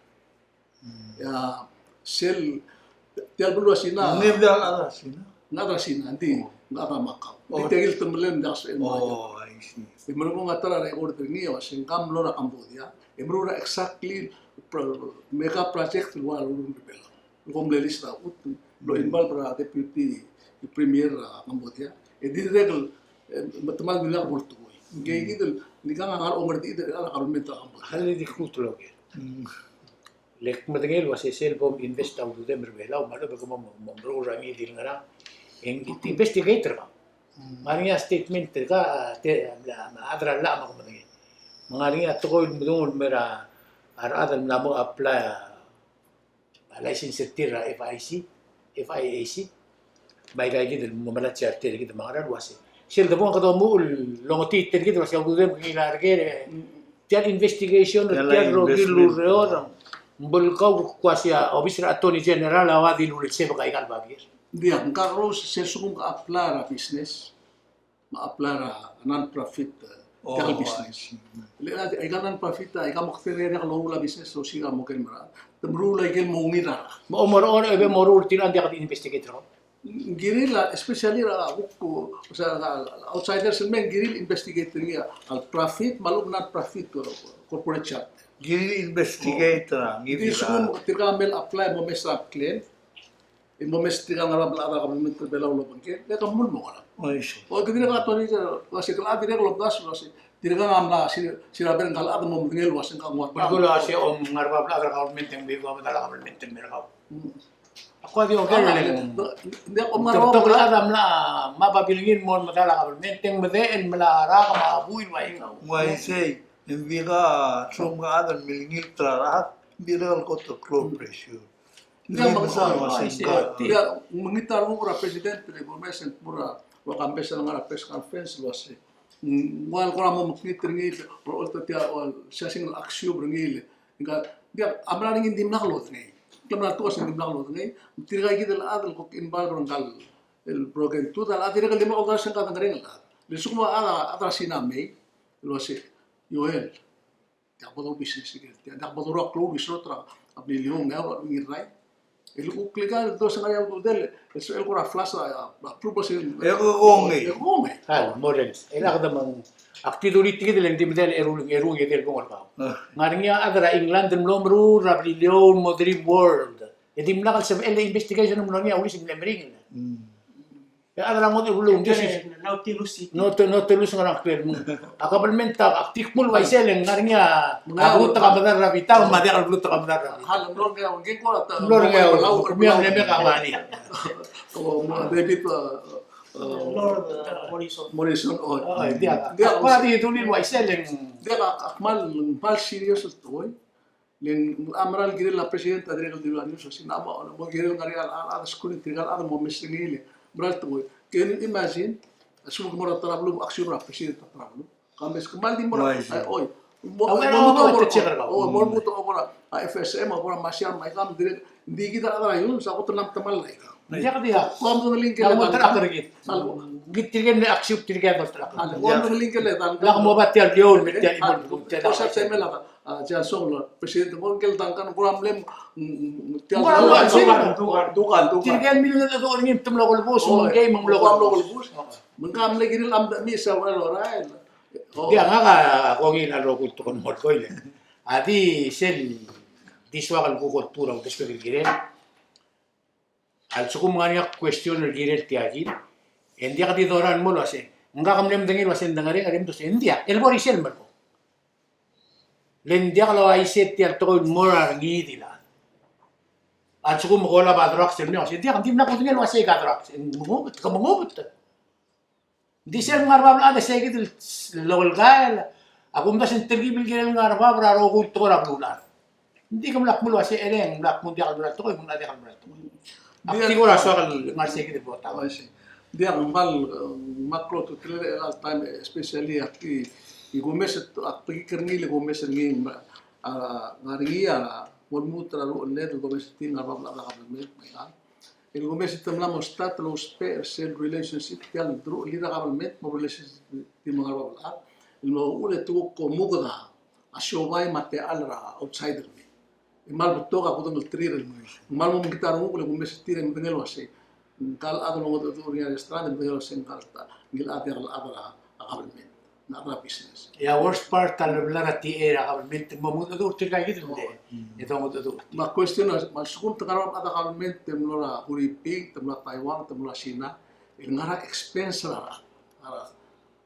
Hmm. Ia, sel, tia el beluu er a China. Ng di el chad er a China? Ng chad er a China, ng di, oh, ng chad er a Macau. Oh. Ng di tia kid el temelel ng diak el sebechel el mo er a. Oh, I see. E merekong a ta er a record er ngii, e uasei ngka a mlo er a Cambodia, e meruul er a exactly pro-, mega project el ua lurruul er a Belau. Kom mle list er a chutem, mlo involve er a deputy premier er a Cambodia. E dirrek el, e, me te mal milak bo el tekoi. Ngii kid el, ngkang a ngar er a ongerdechid er a government er a Cambodia. Hale di kuk tloker. Mm. Le ak medengei el uasei sel bo m invest a ududem er a Belau, me a lechub e ke mo, mo, mo meruul er a ngii di el ngerang. E ng investigate er kau. Mm. Me ng ngar er ngii a statement er kau, a, te, a, a, a chad er a llach me ak medengei. Me ng ngar er ngii a tekoi el medung el mei er a, a rechad el mla mo apply a, a license er tir er a F I C, F I A C. Me aika kid el mo melai a charter er kid me a ngera el uasei. Sel debo ng kede omuchel el longetii tir kid el uasei a ududem ke ngilai er ker e tia el investigation er tia el rokir el ureor, ng belkau kuk uasei a Office er a Attorney General a ua di luresebek aika el babier. Diak, ng kakerous sel lsekum ke apply er a business, me a apply er a non-profit, e, oh, tia el business. I see. Le, a, aika el non-profit, a, aika el moktek er ngii a diak loruul a business el osiik a mo ker el mera. Te meruul aike el mo ungil er a. Me a omerechorech e be moruul er tir a diak di investigate er kau. Ng kirir a, especially er a kuk, o sea, a, a outsiders el mei, ng kirir el investigate er ngii a, a profit, me a lechub a non-profit, e, corporate charter. Kirir el investigate er a, ng di kirir a. Lsekum tirka el mei el apply mo mesa claim, e mo mesa tirka el ngar er a bab el chad er a government er a Belau el obengkel, e ke mlo mo ngerang. Oh, I see. O, ke dirrek el attorney, el uasei ke dirrek el omdasu el uasei tirka a mla, sel, sel a ber ngka el chad a mo medengei el uasei ngka a nguu a. Belkul a uasei om ngar er a bab el chad er a government e ng di kuk a medal a government el mei er kau. Mm. Ak kuk di oker el, ng di ak om ngar er a bab el chad a mla, me a babilngir el mo medal a government e ng medechel el melai a rak me a buil el ua ikang. Ng uaisei, ng di ka, lsekum ke chad el milengilt er a rak, ng dirrek el kot el klou el pressure. Ng diak, me ng mesa, ng uasei, ng diak, ng mengit a renguk er a president el mo mesa el kmo er a, ua campaign el ngar er a press conference el uasei, ng ua el kora mo mekngit er ngii, ua el ta tia, ua el siasing el aksiub er ngii le. Ng diak, a mera er ngii ng dimlak lodengei. Ng mera el tekoi a se ng dimlak lodengei. Tirka kid el chad el kuk involve er ngka el broken tooth, a chad dirrek el dimlak lodengei, se ng ka dengerenger el chad. Le lsekum a chad, a chad er a Sina a mei el uasei, Joel, diak bo dobusiness er ker tia, diak bo doruul a klou el resort er a Beliliou, ng ua ngii el rai. El kuk le ka el dosa ngar er ngii a ududel, el, el kora flash a, a, approval sel. E ke kongei. E ke kongei. Kal, mo er ngii. E le ak di mong, ak di dulii tia kid el ng di medal eru, eru ngii di el bong er kau. Ah. Ngar er ngii a chad er a England el mlo meruul er a Beliliou el mo Dream World. E dimlak el sebechel el investigation el mlo er ngii a ulis el mle meringel. Mm. E a chad er a ngodech el beluu, ng di se Nautilus City. Nauti-, Nautilus ngar er a ngklel. A kabelment a, ak di kmo el uaisei e ng ngar er ngii a, a blutek a medal er a bitang, me a diak el blutek a medal er a bitang. Hal, ng mlo er ngii a, ng mlo er ngii a, Palau, kemiu a mle me ka mania. O, mo, David, e, e, Lord, e, Morrison. Morrison, o. O, e, diak. Diak, ak di dulii el uaisei e ng. Diak, ak, ak kmal, kmal serious el tekoi. Le ng mera el kirel a president a dirrek el dilu a news, a Sina a mo, mo kirel ngar er ngii a, a, a, scrutiny, tirka el chad a mo mesa er ngii le mera el tekoi. Can you imagine? A lsekum ke mo er a ta er a beluu, aksiu er a president er a ta er a beluu. Ka mesa, kmal di mo er a, ai, oi. Mo, mo, mo, mo, mo, mo, mo, mo er a, a, F S M, mo er a Marshall, me aika me dirrek, ng di kid a chad er a Union, sa kot el mla metemall er aika. Diak, diak. Ko a medengelii ngike el, ng mo ta er a kerkid. Ng di tirke el mle aksiu, tirke a dolterekokl. Ko a medengelii ngike el, lak mo bai tia el iou, me tia el iou, me tia el iou. A, Johnson, el president, ng ngikel Duncan, ng kora mle, mm, mm, tia el Duncan, Duncan, Duncan, Duncan. Tirke el mle ngedecheduch er ngii me te mlo kelebus, me ng kei me ng mlo kelebus. Me ng ka mle kirir el mdechemii sel, well, all right. Ng diak, ngak a kongei el rokui el tekoi el mo er koi le. A di sel di soak el kuk oltuu er a uldesuek el kirel. A lsekum ng ngar er ngii a question el kirel tia kid, e ng diak di dorael el mo el uasei, ngak a mle medengei el uasei ng dengerenger e mdu se ng diak, el bo er isei el melekoi. Le ng diak el uaisei tia el tekoi el mo er ngii di el chad. A lsekum ke olab a drugs el mle uasei, ng diak, ng dimlak kudengei el uasei ke drugs, e ng mengobet, ke mengobet. Ng di sel ngar er a bab el chad e sei kid el local guy, a kumdasu e ng telkib el kirel ngar er a bab er a rokui el tekoi er a beluulechad. Ng di ke mla kmo el uasei, e le ng mla kmo ng diak el mera el tekoi, me ng diak el mera el tekoi. Ak di kora soak el ngar sei kid el bo ta. Ng diak, ng kmal, ng kmal klou a ultutelel er chelecha el taem, especially ak di, e kumes, ak bekik er ngii le kumes er ngii, a, ngar er ngii a, mo lmuut er a ruchelled el kumes er tir ngar er a bab el chad er a government, me a el kumes e te mla mo start el ousbech er sel relationship tia el deruchellii er a government me a relationship tir me a ngar er a bab el chad. El mo uchul e te kuk omuked a siobai me a techall er a outsider el mei. E kmal betok a kudengelterir el mei. Kmal mo mekngit a renguk el kumes er tir e medengei el uasei, ngka el chad el ongedecheduch er ngii a restaurant e medengei el uasei ngka el ta, ngii el chad a diak el chad er a government. Ng chad er a business. E a worst part a lebla er a tia er a government el mo mengedecheduch er tirka kid el mle. E dongedecheduch. Me a question a, me a lsekum te ngar er a bab el chad er a government, te mlo er a Huriping, te mlo er a Taiwan, te mlo er a China, el ngar er a expense er a, a,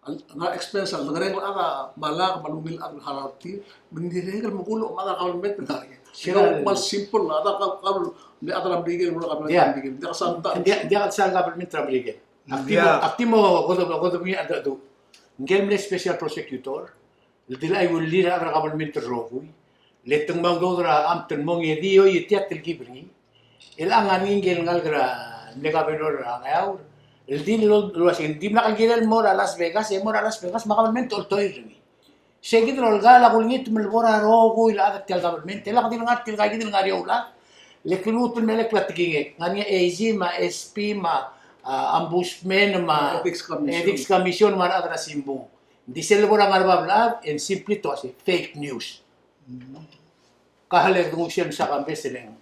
a, ngar er a expense er a, ngar er a, a, me a lak, me a lungil a chad el harau er tir, me ng dirrek el mekull a chad er a government el ngar er ngii. Sel kmal simple, a chad er a, a, a, a chad er a Merikel, me a chad er a Merikel, diak, diak, diak el sal government er a Merikel. Ak di mo, ak di mo, kodeb, kodeb ngii a dedu. Ngike el mle special prosecutor, el di le chaiuelir a rechad er a government el rokui, le te ngmai a udoud er a amt el mong e di, oi, e tia telkib er ngii. E le ng ngar er ngii ngike el ngalek er a mle governor er a Ngeaur, el di el uasei, ng dimlak el kirel el mo er a Las Vegas, e mo er a Las Vegas me a government a oltoir er ngii. Sei kid el olkau a kulengit me le bo er a rokui el chad er tia el government, e lak di le ngar tirka kid el ngar er eou el chad, le ke lmuut el melekoi a tekingek, ngar er ngii a AG me a SP me a, a, ombudsman me a Ethics Commission. Ethics Commission me a rechad er a simbung. Ng di sel lebo er a ngar er a bab el chad, e ng simply te uasei fake news. Ka le denguu sel msa kambes e le ng,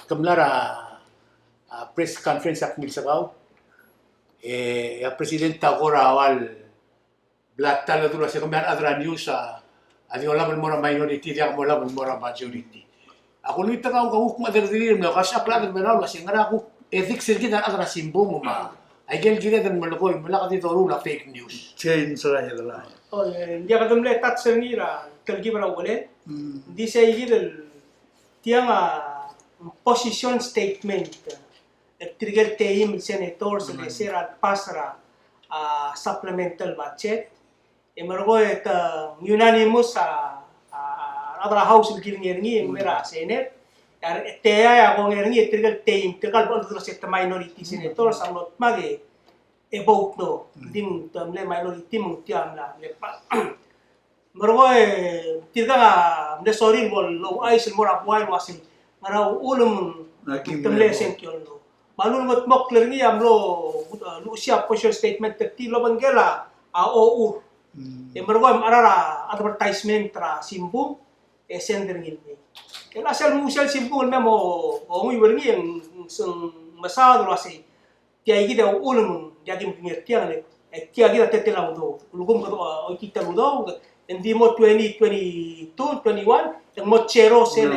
ke mla er a, a, press conference a kmilsekau, e a president a kora ua el bla ta el dulu el uasei kemiu a rechad er a news a, a di olab el mo er a minority, diak mo olab el mo er a majority. A kulengit er kau, kau kuk me a derderir el mle, ka sel chad er a Belau el uasei ngera kuk ethics er kid a rechad er a simbung me a, aike el kired el melekoi, me lak di doruul a fake news. Change er a headline. O, e, ng diak kede mle touch er ngii er a telkib er a uchelel. Mm. Ng di sei kid el tiang a position statement er tirke el teim el senators el se er a pass er a, a, supplemental budget. E merekong e te unanimous a, a, a rechad er a House el kilengei er ngii, e ng mei er a Senate. E a re-, tia a kongei er ngii e tirke el teim, tirka el bo el dulu el se te minority senators a mlo dmak e vote no. Ng di te mle minority me ng tia a mla, mle pass. Merekong e tirka a mle sorir el bo louchais el mo er a buai el uasei ngera uchul me te mle sengkio el no. Me a lulngetmokl er ngii a mlo, uh, luchesii a position statement er tir el obengkel a, a ochur. Mm. E merekong e mcherar a advertisement er a simbung e send er ngii el mei. E a sel nguu sel simbung el mei mo, mo onguiu er ngii e ng, se ng mesaod el uasei tia kid a uchul me ng diak kim kengei er tiang, le, e tia kid a teletelel a udoud. Ulekum kede, uh, oikid el udoud, e ng di mo twenty twenty-two, twenty-one, e ng mo zero sel,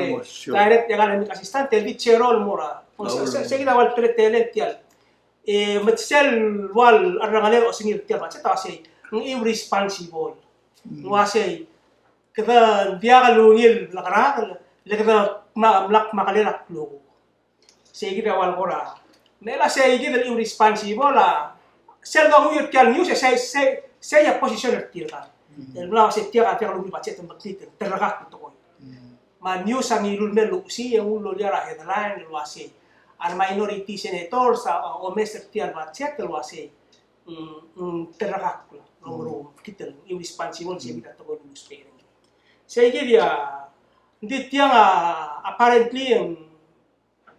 direct economic assistance, e di zero el mo er a. Se, se, se kid a ua el teletelel tiang. E me sel ua el cherrengelel a osengir tiang, me se ta uasei ng irresponsible. Ng uasei kede diak el ungil el kerak, le kede mla, mla kmeklel a klou. Sei kid a ua el kora. Me a sei kid el irresponsible a sel donguiu er tia el news, e sei, sei, sei a position er tirka. Mm. El mla se tia a tia el ungil budget el mekngit, terrekakl el tekoi. Mm. Me a news a ngiluu el mei el luchesii e ng loia er a headline el uasei a re minority senators a, a omes er tia el budget el uasei, mm, mm, terrekakl el omeruul, kid el irresponsible, sei kid a tekoi el newspaper. Sei kid a, ng di tiang a, apparently, mm,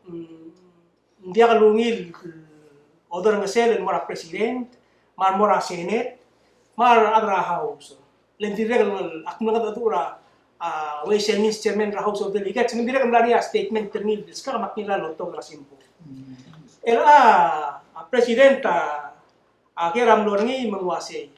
mm, ng diak el ungil oderengesel el mo er a president, me a re mo er a Senate, me a rechad er a House. Le ng dirrek el, ak mle ngedecheduch er a, a Ways and Means Chairman er a House of Delegates, me ng dirrek el mla er ngii a statement er ngii el diskak me ak ngilai el otobed er a simbung. El a, a President a, a ker a mlo er ngii me ng uasei,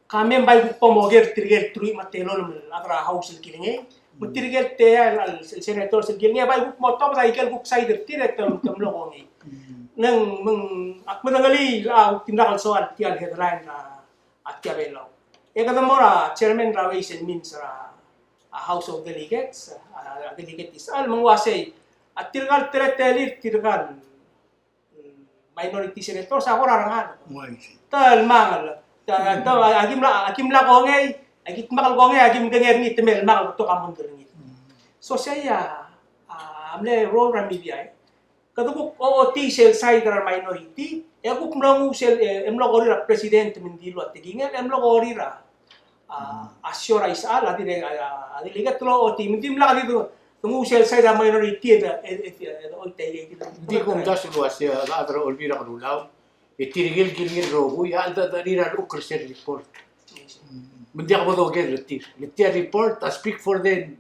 ka mei me bai kuk bo moker tirke el truich me a telolem el chad er a House el kilengei, me tirke el tia el, el senators el kilengei, bai kuk mo tobed a ikel kuk side er tir e te, te mlo kongei. Ng, me ng, ak medengelii el a, ultimdak el soal tia el headline er a a tia Belau. E kede mo er a chairman er a Ways and Means er a, a House of Delegates, a, a delegate Isechal, me ng uasei, a tirka el teletelir tirka el, mm, minority senators a kora rengar. Uaisei. Te el mangel. Te, te, a kim la, a kim la kongei, a kim kmal kongei, a kim kengei er ngii, te mei el mangel betok a mondai er ngii. So sei a, a mle role er a media, e Kede kuk ochotii sel side er a minority, e kuk mlo nguu sel, e, e mlo korir a president me ng dilu a tekingel, e mlo korir a, a, a sio er a Isechal, a dirrek, a, a, a dirrek el ochotii, me ng dimlak di nguu sel side er a minority, e, e, e, e, ochotii, e, e, Ng di kumdasu el uasei, a, a rechad er a Olbiil er a Kelulau, e tirke el kilengei el rokui, a cheldecheduch er a lechub er sel report. Me ng diak bo doker er tir. Le tia el report, a speak for them.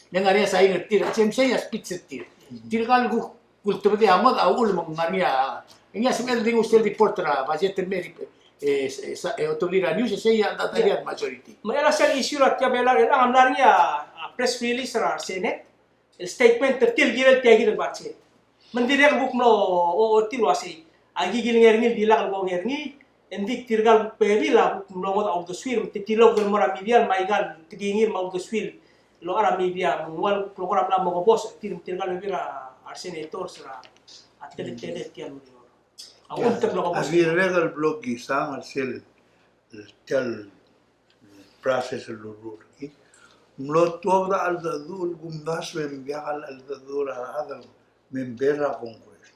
Le ngar er ngii a sign er tir, a sel msei a speech er tir. Tirka el kuk ultebedii a ngodech a uchul me ng ngar er ngii a, ngii a sebechel di nguu sel report er a budget el mei, e, e, sa-, e, otobedii er a news, e sei a, a, a, a majority. Me a sel issue er a tia Belau, e ng mla er ngii a, a press release er a Senate, el statement er tir el kirel tia kid el budget. Me ng dirrek el kuk mlo o, ochotii el uasei, a ki kilengei er ngii el dilak el kongei er ngii, e ng di tirka el kuk bebil a kuk mlo ngodech a uldesuir, me te tilobed el mo er a media el me aika el tekingir me a uldesuir el locha er a media, me ng ua el kuk leko er a mla mo kebos er tir me tirka el bebil er a resenators er a teletelel tia el ureor. A ulterekokl el mlo kebos. A dirrek el blo kisang er sel, tia el process el lurruul er kid. Mlo tuobed a cheldecheduch el kumdasu e ng diak el cheldecheduch er a rechad el member er a Congress.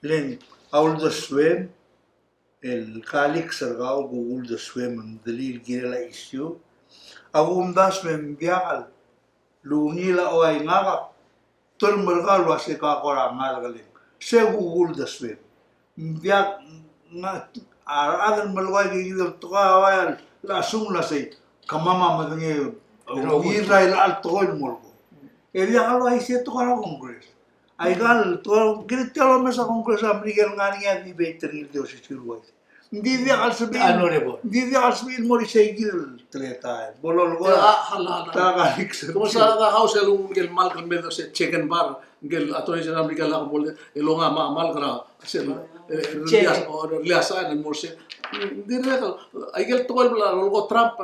Le ng a uldesuem, el colleagues er kau el kuk uldesuem me ng delii el kirel a issue. A kumdasu e ng diak el ungil a ua ngak a tol merkau el uasei ka kora ngalek el ng. Se kuk uldesuem. Ng diak, ng, a rechad el melekoi aike kid el tekoi a ua el lasung el uasei, kemam a medengei a ungil er a chelecha el tekoi el mo lekoi. E diak el uaisei tekoi er a Congress. Aika el tekoi, kired tia el omes a Congress a Merikel ngar er ngii a debate er ngii el di osisiu el uaisei. Ng di diak el sebechir, ng di diak el sebechir el mo er isei kid el teletael. Bo lolekoi a, a, a, a, ta ka rik se. Kmo se a House el ungil el mal el mei el se chicken bar, ngike el Attorney General er a Merikel a kmo el longa me a mal kora sel, e, e, release, o, release a el mo se. Ng dirrek el, aike el tekoi el bla lolekoi Trump.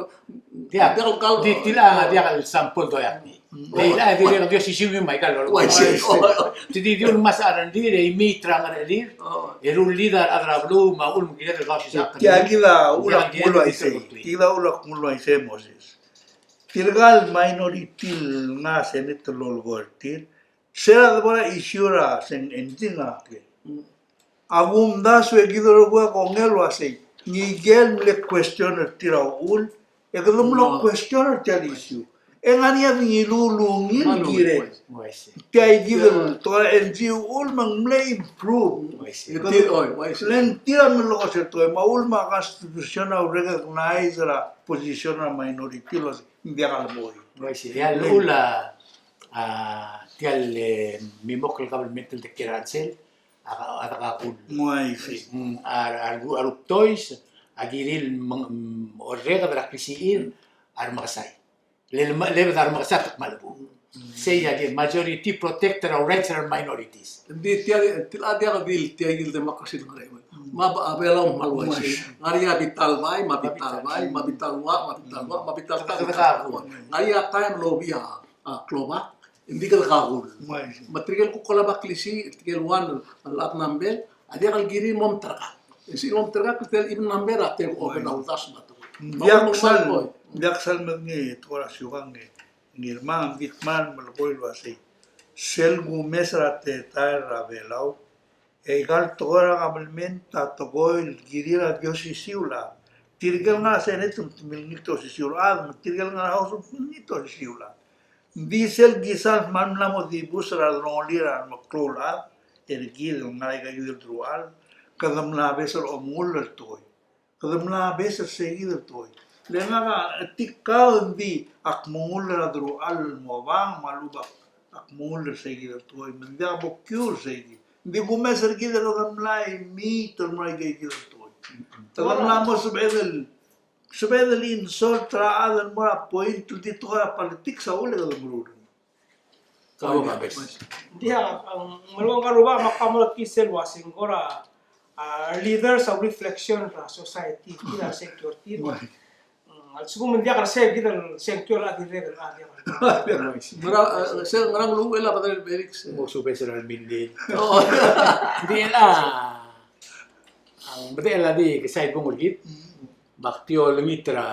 Diak, diak el kal-, di tilechang a diak el sample doiak. Di, a, dirrek el di osisiu me aika el lolekoi. Uaisei. Te di di ulemasech a rengrir, e imiit er a ngerechelir, e rullid a rechad er a beluu me a uchul me kired el kausisechakl. Tia kid a uchul a kmo uaisei. Tia kid a uchul a kmo uaisei, Moses. Tirka el minority el ngar er a Senate el lolekoi er tir, se er a debo er a issue er a seng engine a ke. A kumdasu e kid el rokui a kongei el uasei, ngikel mle question er tir a uchul, e kede mlo question er tia el issue. E ngar er ngii a di ngiluu el ungil el kirel. Tia kid el tekoi er a N G O el uchul me ng mle improve. Le ng tir a mle lolekoi sel tekoi, me a uchul me a Constitution a recognize er a position er a minority el uasei ng diak el mo. Uaisei, ia el uchul a, a, tia el, e, mimokl el government el de kiei er a chelsel, a, a, a, a, kuk. Uaisei. Mm, a, a, a, a ruktois, a kirir el meng, mm, orreked er a klisichir, a remekesai. Le, le, lebed a remekesai a te kmal bo. Sei a di majority protect er a rights er a minorities. Ng di tia, tia, tia, tia, tia, tia, tia, democracy el ngar er a Belau a kmal uaisei. Ngar er ngii a bita el bai, me a bita el bai, me a bita el ua, me a bita el ua, me a bita el ta, me a bita el ua. Ngar er ngii a taem el oba a, a, klobak, ng di kede kakull. Me tirke el kuk olab a klisiich, tirke el one el odd number, a diak el kirir el mo meterkak. E se el mo meterkak, tirke el even number a take over a uldasu me a tekoi. Ng diak sal, ng diak sal medengei, tekoi er a siukang e Ngirmang, ng di kmal melekoi el uasei, sel kumes er a teletael er a Belau, e aika el tekoi er a kabelment a tekoi el kirir a di osisiu el chad. Tirke el ngar er a Senate te milngit a osisiu el chad, me tirke el ngar er a House te milngit a osisiu el chad. Ng di sel kisal kmal mla mo dibus er a delongelir a remeklou el chad, e kid el ngar er aika kid el deruchall, kede mla beches el omengull el tekoi. Kede mla beches er se kid el tekoi. Le ngak a, e, tia kau ng di ak mengull er a deruchall el mo obang, me a lechub ak mengull er seikid el tekoi, me ng diak bo kiu er seikid. Ng di kumes er kid el kede mla imiit el mo er a ikeikid el tekoi. Te kede mla mo sebeched el, sebeched el insult er a chad el mo er a point el di tekoi er a politics a uchul e kede meruul. Kau, Babes. Ng di a, ng melekoi ngka el rubak me ak mo er a kid sel uasei ng kora, a, leaders a reflection er a society, tia sengkio er tir. Mm, a lsekum ng diak er sei kid el sengkio el dirrek el, a, diak er sei. Ngera, e, se ngera ng uluuchel a Brother Felix? Mo subes er a milil. Oh. Ng di el, a, a, ng bedechel a di kesai el bung er kid. Me ak di olengit er a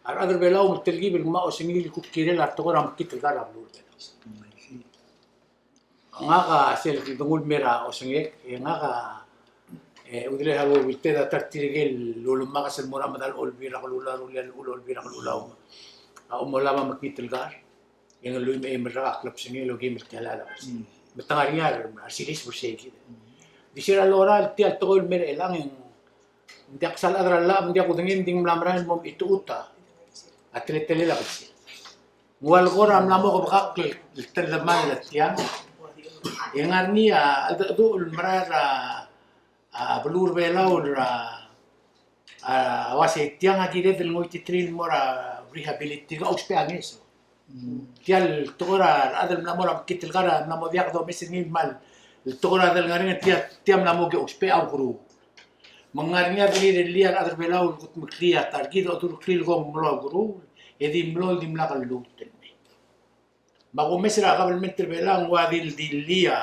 rechad er Belau me telkib el kmo a osengel el kuk kirel a tekoi er a mekngit el kar er a beluu er Belau. Ngak a sel kede nguu el mei er a osengek, e ngak a, e, udelel a Uobilte a ta er tirke el ulemakes el mo er a medal Olbiil er a Kelulau, uleal Olbiil er a Kelulau. A omolab a mekngit el kar. E ng lluich me a eim el rak a klebesengei el okeim el tia el chad. Mm. Me te ngar er ngii a resilis er seikid. Mm. Di se er a lorael tia el tekoi el mei er chelechang e ng diak sal chad er a llach, me ng diak kudengei, me ng di ng mla merael el mo mechitechut a teletelel a belsel. Ng ua el kora mla mo kebekakl el telemall er tiang. E ng ngar er ngii a cheldecheduch el merael er a, a, beluu er Belau er a, a, uasei tiang a kired el ngoititerir el mo er a rehabilitate, tirka ousbech a ngeso. Mm. Tia el tekoi er a rechad el mla mo er a mekngit el kar a mla mo diak domes er ngii el kmal, el tekoi er a delengerenger, tia, tia mla mo ousbech a ukeruul. Me ng ngar er ngii a delirellii a rechad er Belau el kudmeklii a ta er kid, odureklii el kmo ng mlo ukeruul, e di mlo el dimlak el lmuut el mei. Me a kumes er a kabelment er Belau ng ua di, dilii a,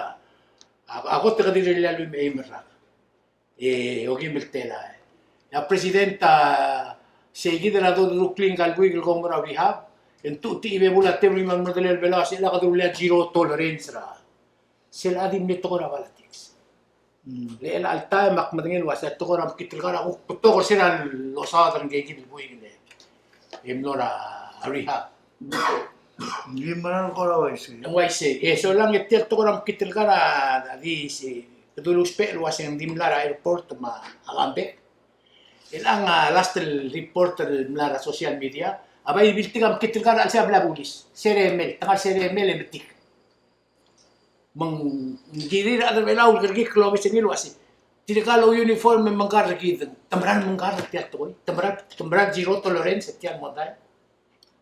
a, a kot e kede direllii a lluich me a eim el rak. E, okeim el telael. E a president a, seikid er a dodureklii ngka el buik el kmo ng mo er a rehab, e ng tuchtii a bebul a tebel me a remedelel a Belau, se el kede rullii a zero tolerance er a. Sel a di mle tekoi er a politics. Mm. Le chelecha el taem ak medengei el uasei a tekoi er a mekngit el kar a kuk betok er se er a losaod er ngkeikid el buik el, e mlo er a rehab. Ng di mera el kora uaisei. Ng uaisei. E solang e tia el tekoi er a mekngit el kar a di se, kede ulusbech el uasei ng di mla er a airport me a come back. Chelechang a last el report el mla er a social media, a bai biltik a mekngit el kar a chelsel a blil a bulis. Seremel, te ngar seremel e metik. Me ng kirir a rechad er Belau el kerekikl el omes er ngii el uasei, tirka el uniform e mengkar er kid, te mera el mengkar er tia el tekoi, te mera, te mera el zero tolerance er tia el modai.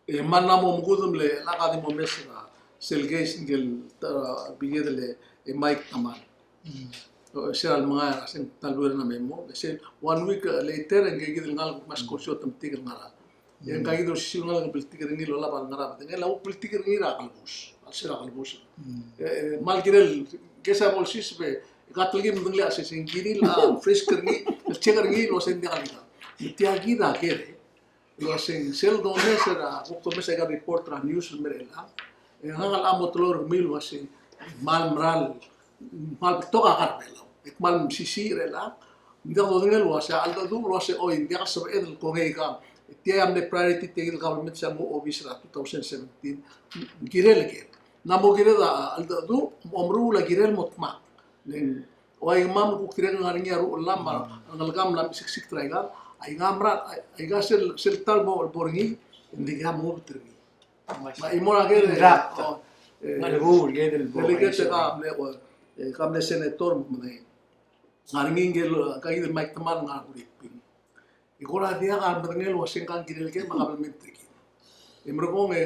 E, me ng mo mengudem le, lak a di mo mes er a sel case ngike el, ta er a biked el, e, Mike Taman. Mm. O, sel mengai er a sel ta el buil er a memo, sel one week, e, later, e ngikid el ngalek el kmo a skorsio te metik el ngar er a. E ngikid el osisiu el ngalek el bltikerngii el olab a ngar er a bedengel, a bltikerngii er a kelebus, a lsel a kelebus. Mm. E, e, kmal kirel, ke sa mo olsiseb e, ke telkib el medengelii a sesei, ng kirir a fresh er ngii, el check er ngii el uasei ng diak el ikang. Me tia kid a kede, el uasei sel domes er a, kuk domes aika el report er a news el mei er chelechang. E ngak a mo teloi er kemiu el uasei, kmal mera el, kmal betok a kar er Belau. E kmal mesisiich er chelechang. Ng diak dodengei el uasei, a cheldecheduch el uasei, oi, ng diak sebeched el kongei ikang. Tia a mle priority tia kid el government sel mo obis er a two thousand seventeen. Ng kirel ker. Ng mo kired a cheldecheduch, mo meruul a kirel mo dmak. Le ng ua ikemam el kuk dirrek el ngar er ngii a ruchellam, a rengelekam el mla mesiksik er aikang, aika mera, aika sel, sel ta el bo, bo er ngii, e ng dikea mo obet er ngii. Me a chimo er a kede, e, delegate e ka mle, e, ka mle senator me ng ngar er ngii ngike el, ngka kid el Mike Taman ngar er a Kuripe. E kora diak a medengei el uasei ngka ng kirel ker me a kabelment er kid. E merekong e,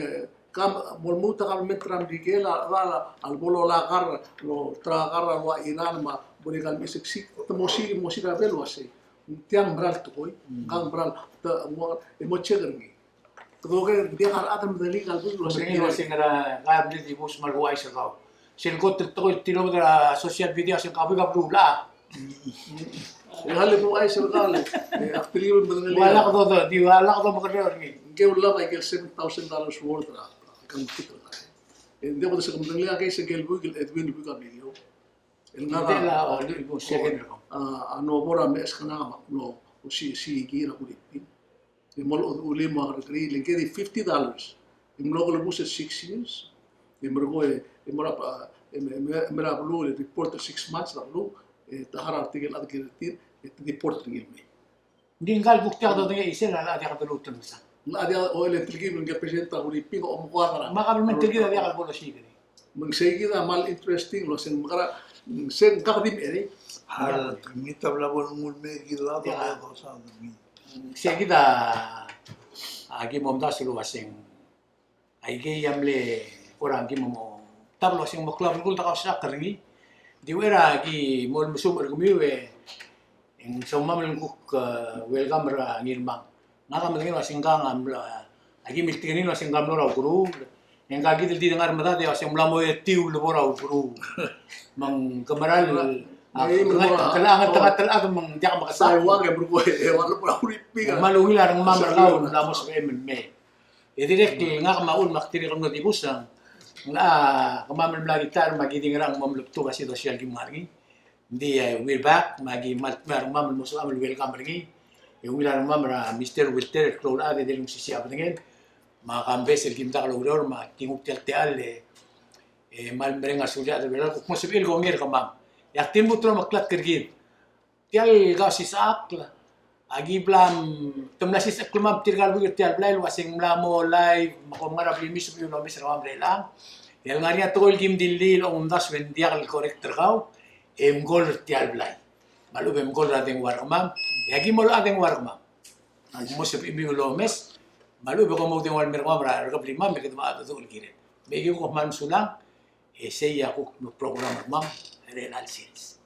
ka mo lmuut a kabelment er a Merikel a, a, a lebo lolai a kar, lo, ta er a kar er a ua Iran me a bo er ngii el mesiksik, te mo osiik, mo osiik er a bek el uasei. Tiang mera el tekoi, ngka ng mera el, te, mo, e mo check er ngii. Kede oker, ng diak a rechad el medengelii a lebo el uasei. Medengelii el uasei ngera, ngera mle dibus me a lebo chais er kau. Sel kot el tekoi el tilobed er a social media, sel ka buik a beluulechad. E a lebo chais er kau, e, ak telkib el medengelii. Ua lak do, do, di ua lak do mekerreu er ngii. Ngke ulab aike el seven thousand dollars worth er a, a kangkit er kau. E ng diak bo de se ke medengelii a case er ngke el buik el Edwin el buik a mliliou. El ngar er a, a, a, a Nobo er a Mecheskang me a mlo, osiik, osiik er a Kuripe. E mo lodulim a kerrekeriil, le ngke di fifty dollars. E mlo kelebus el six years. E merekong e, e mo er a, e, e, e mo er a beluu, e report el six months er a beluu, e te harau er tirke el chad el kirel tir, e te deport er ngii el mei. Ng di ngka el kuk diak dodengei a chisel a diak doluut el mesang. Ng diak, o, el telkib el ngar er a president a Huriping, o, mo kora. Me a kabelment er kid a diak el bo losiik er ngii. Me ng sei kid a kmal interesting el uaseng mekerang, sei ng kak di mei er ngii. Hal, ngii a bla bo lenguu el mei er kid el lado, ia, el lado, sa, ngii. Sei kid a, a ki mo omdasu el uaseng Aikei a mle, kora ki mo, mo, tab el uaseng mo klou a belkul a dekausisechakl er ngii. Di uchei er a ki mo mesumech er kemiu e, e ng soam el kuk, e, welcome er a Ngirmang. Ngak a medengei el uaseng ngka a mla, aki miltik er ngii el uaseng ngka a mlo er a ukeruul. E ngka kid el di dengar er medad e uaseng ng mla mo etiu el bo er a ukeruul. Me ng ke meral, a, e, me ng, ke meral, a, ngeltengat el chad me ng diak mekesai. Sidewalk e merekong e, e, ua, ua, ua, ua, ua, me a ungil a rengmam er kau el mla mo sebechem el mei. E dirrek el ngak me a uchul me ak dirrek el mlo dibus, ng locha kemam el mla retire me aki di ngerang mo mlo betok a situation el kim ngar er ngii. Ng di, e, we're back, me aki kmal dmeu a rengmam el mo sebecham el welcome er ngii. E ungil a rengmam er a Mister Wilter el klou el chad e di el mesisiich a bedengel. Me a Kambes el kim dak loureor me aki nguu tia el techall e, e kmal mereng a suliu a rechad er a Belau el kuk mo sebechir el kongei er kemam. E ak di lmuut el omeklatk er kid. Tia el kausisechakl, aki bla, te mla sisecheklemam tirka el buik er tia el blai el uaseng mla mo live, me kom ngar er a blimis me ng omes er kemam er chelechang. E a lengar er ngii a tekoi el kim dillii el omdasu e ng diak el correct er kau, e mkol er tia el blai. Me a lechub e mkol er a dengua er kemam, e aki mo locha dengua er kemam. Mo sebechemiu el omes, me a lechub e kom oudengua el mei er kemam er a rekeblimam, me kede mo mengedecheduch el kirel. Me aki kuk kmal mesulang, e sei a kuk program er kemam er chelecha el sils.